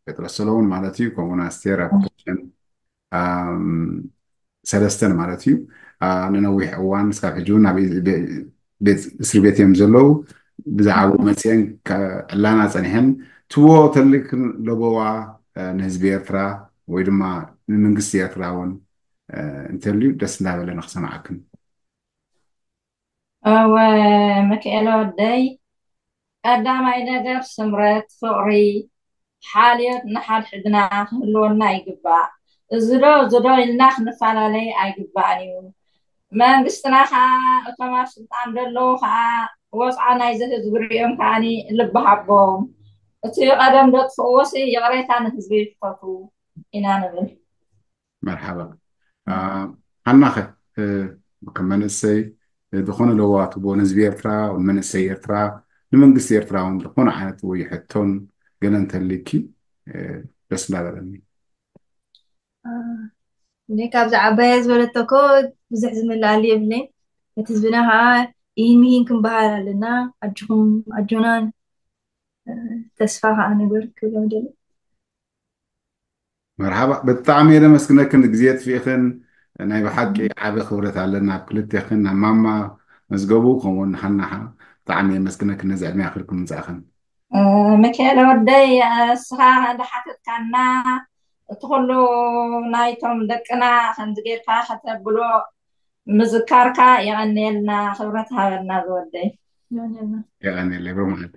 ጴጥሮስ ሰሎሙን ማለት እዩ። ከምኡውን ኣስቴር ኣብ ክልተ ሽሕን ሰለስተን ማለት እዩ። ንነዊሕ እዋን እስካብ ሕጂ እውን ኣብ ቤት እስሪ ቤት እዮም ዘለዉ። ብዛዕባኡ መፅአን ዕላና ፀኒሐን ትዎ ተልክን ለበዋ ንህዝቢ ኤርትራ ወይ ድማ ንመንግስቲ ኤርትራ እውን እንተልዩ ደስ እናበለና ክሰምዓክን። እወ ሚካኤል ወደይ፣ ቀዳማይ ነገር ስምረት፣ ፍቕሪ፣ ሓልዮት ንሓድሕድና ክህልወና ይግባእ። እዚ ዶ እዚ ዶ ኢልና ክንፈላለይ ኣይግባእን እዩ። መንግስትና ከዓ እቶም ኣብ ስልጣን ዘለዉ ከዓ ወፅዓ ናይዚ ህዝቢ ሪኦም ከዓ ልቢ ሃቦም። እቲ ቀደም ደጥፍእዎሲ ይቕሬታ ንህዝቢ ይፍተቱ ኢና ንብል። መርሓባ። ሓናኸ ከም መንእሰይ ዝኾነ ለዋትቦ ንህዝቢ ኤርትራ ንመንእሰይ ኤርትራ ንመንግስቲ ኤርትራ እውን ዝኾነ ዓይነት ወይ ሕቶን ገለ እንተልኪ ደስ እንዳበለኒ። እኔ ካብዚ ዓባየ ዝበለቶ እኮ ብዙሕ ዝምልኣሉ የብለይን። እቲ ህዝብና ከዓ ይህን ምሂን ክንበሃል ኣለና። ኣጆኹም ኣጆናን ተስፋ ከዓ ነገር ክብሎም ደሊ። መርሓባ ብጣዕሚ እየ ደመስግነክን ግዜ ጥፊእክን ናይ ብሓቂ ዓቢ ክብረት ኣለና ኣብ ክልቴክን ናብ ማማ መዝገቡ ከምኡውን ንሓናሓ ብጣዕሚ እየ መስግነክን ነዚ ዕድመ ኣክልኩም ምምፃእክን። ሚካኤል ወደይ እስኻ እንዳሓተትካና እቲ ኩሉ ናይቶም ደቅና ከምዚ ጌርካ ከተብሎ ምዝካርካ የቐንየልና ክብረት ሃበልና ዝወደይ። የቐንየለይ ብሩክ መዓልቲ።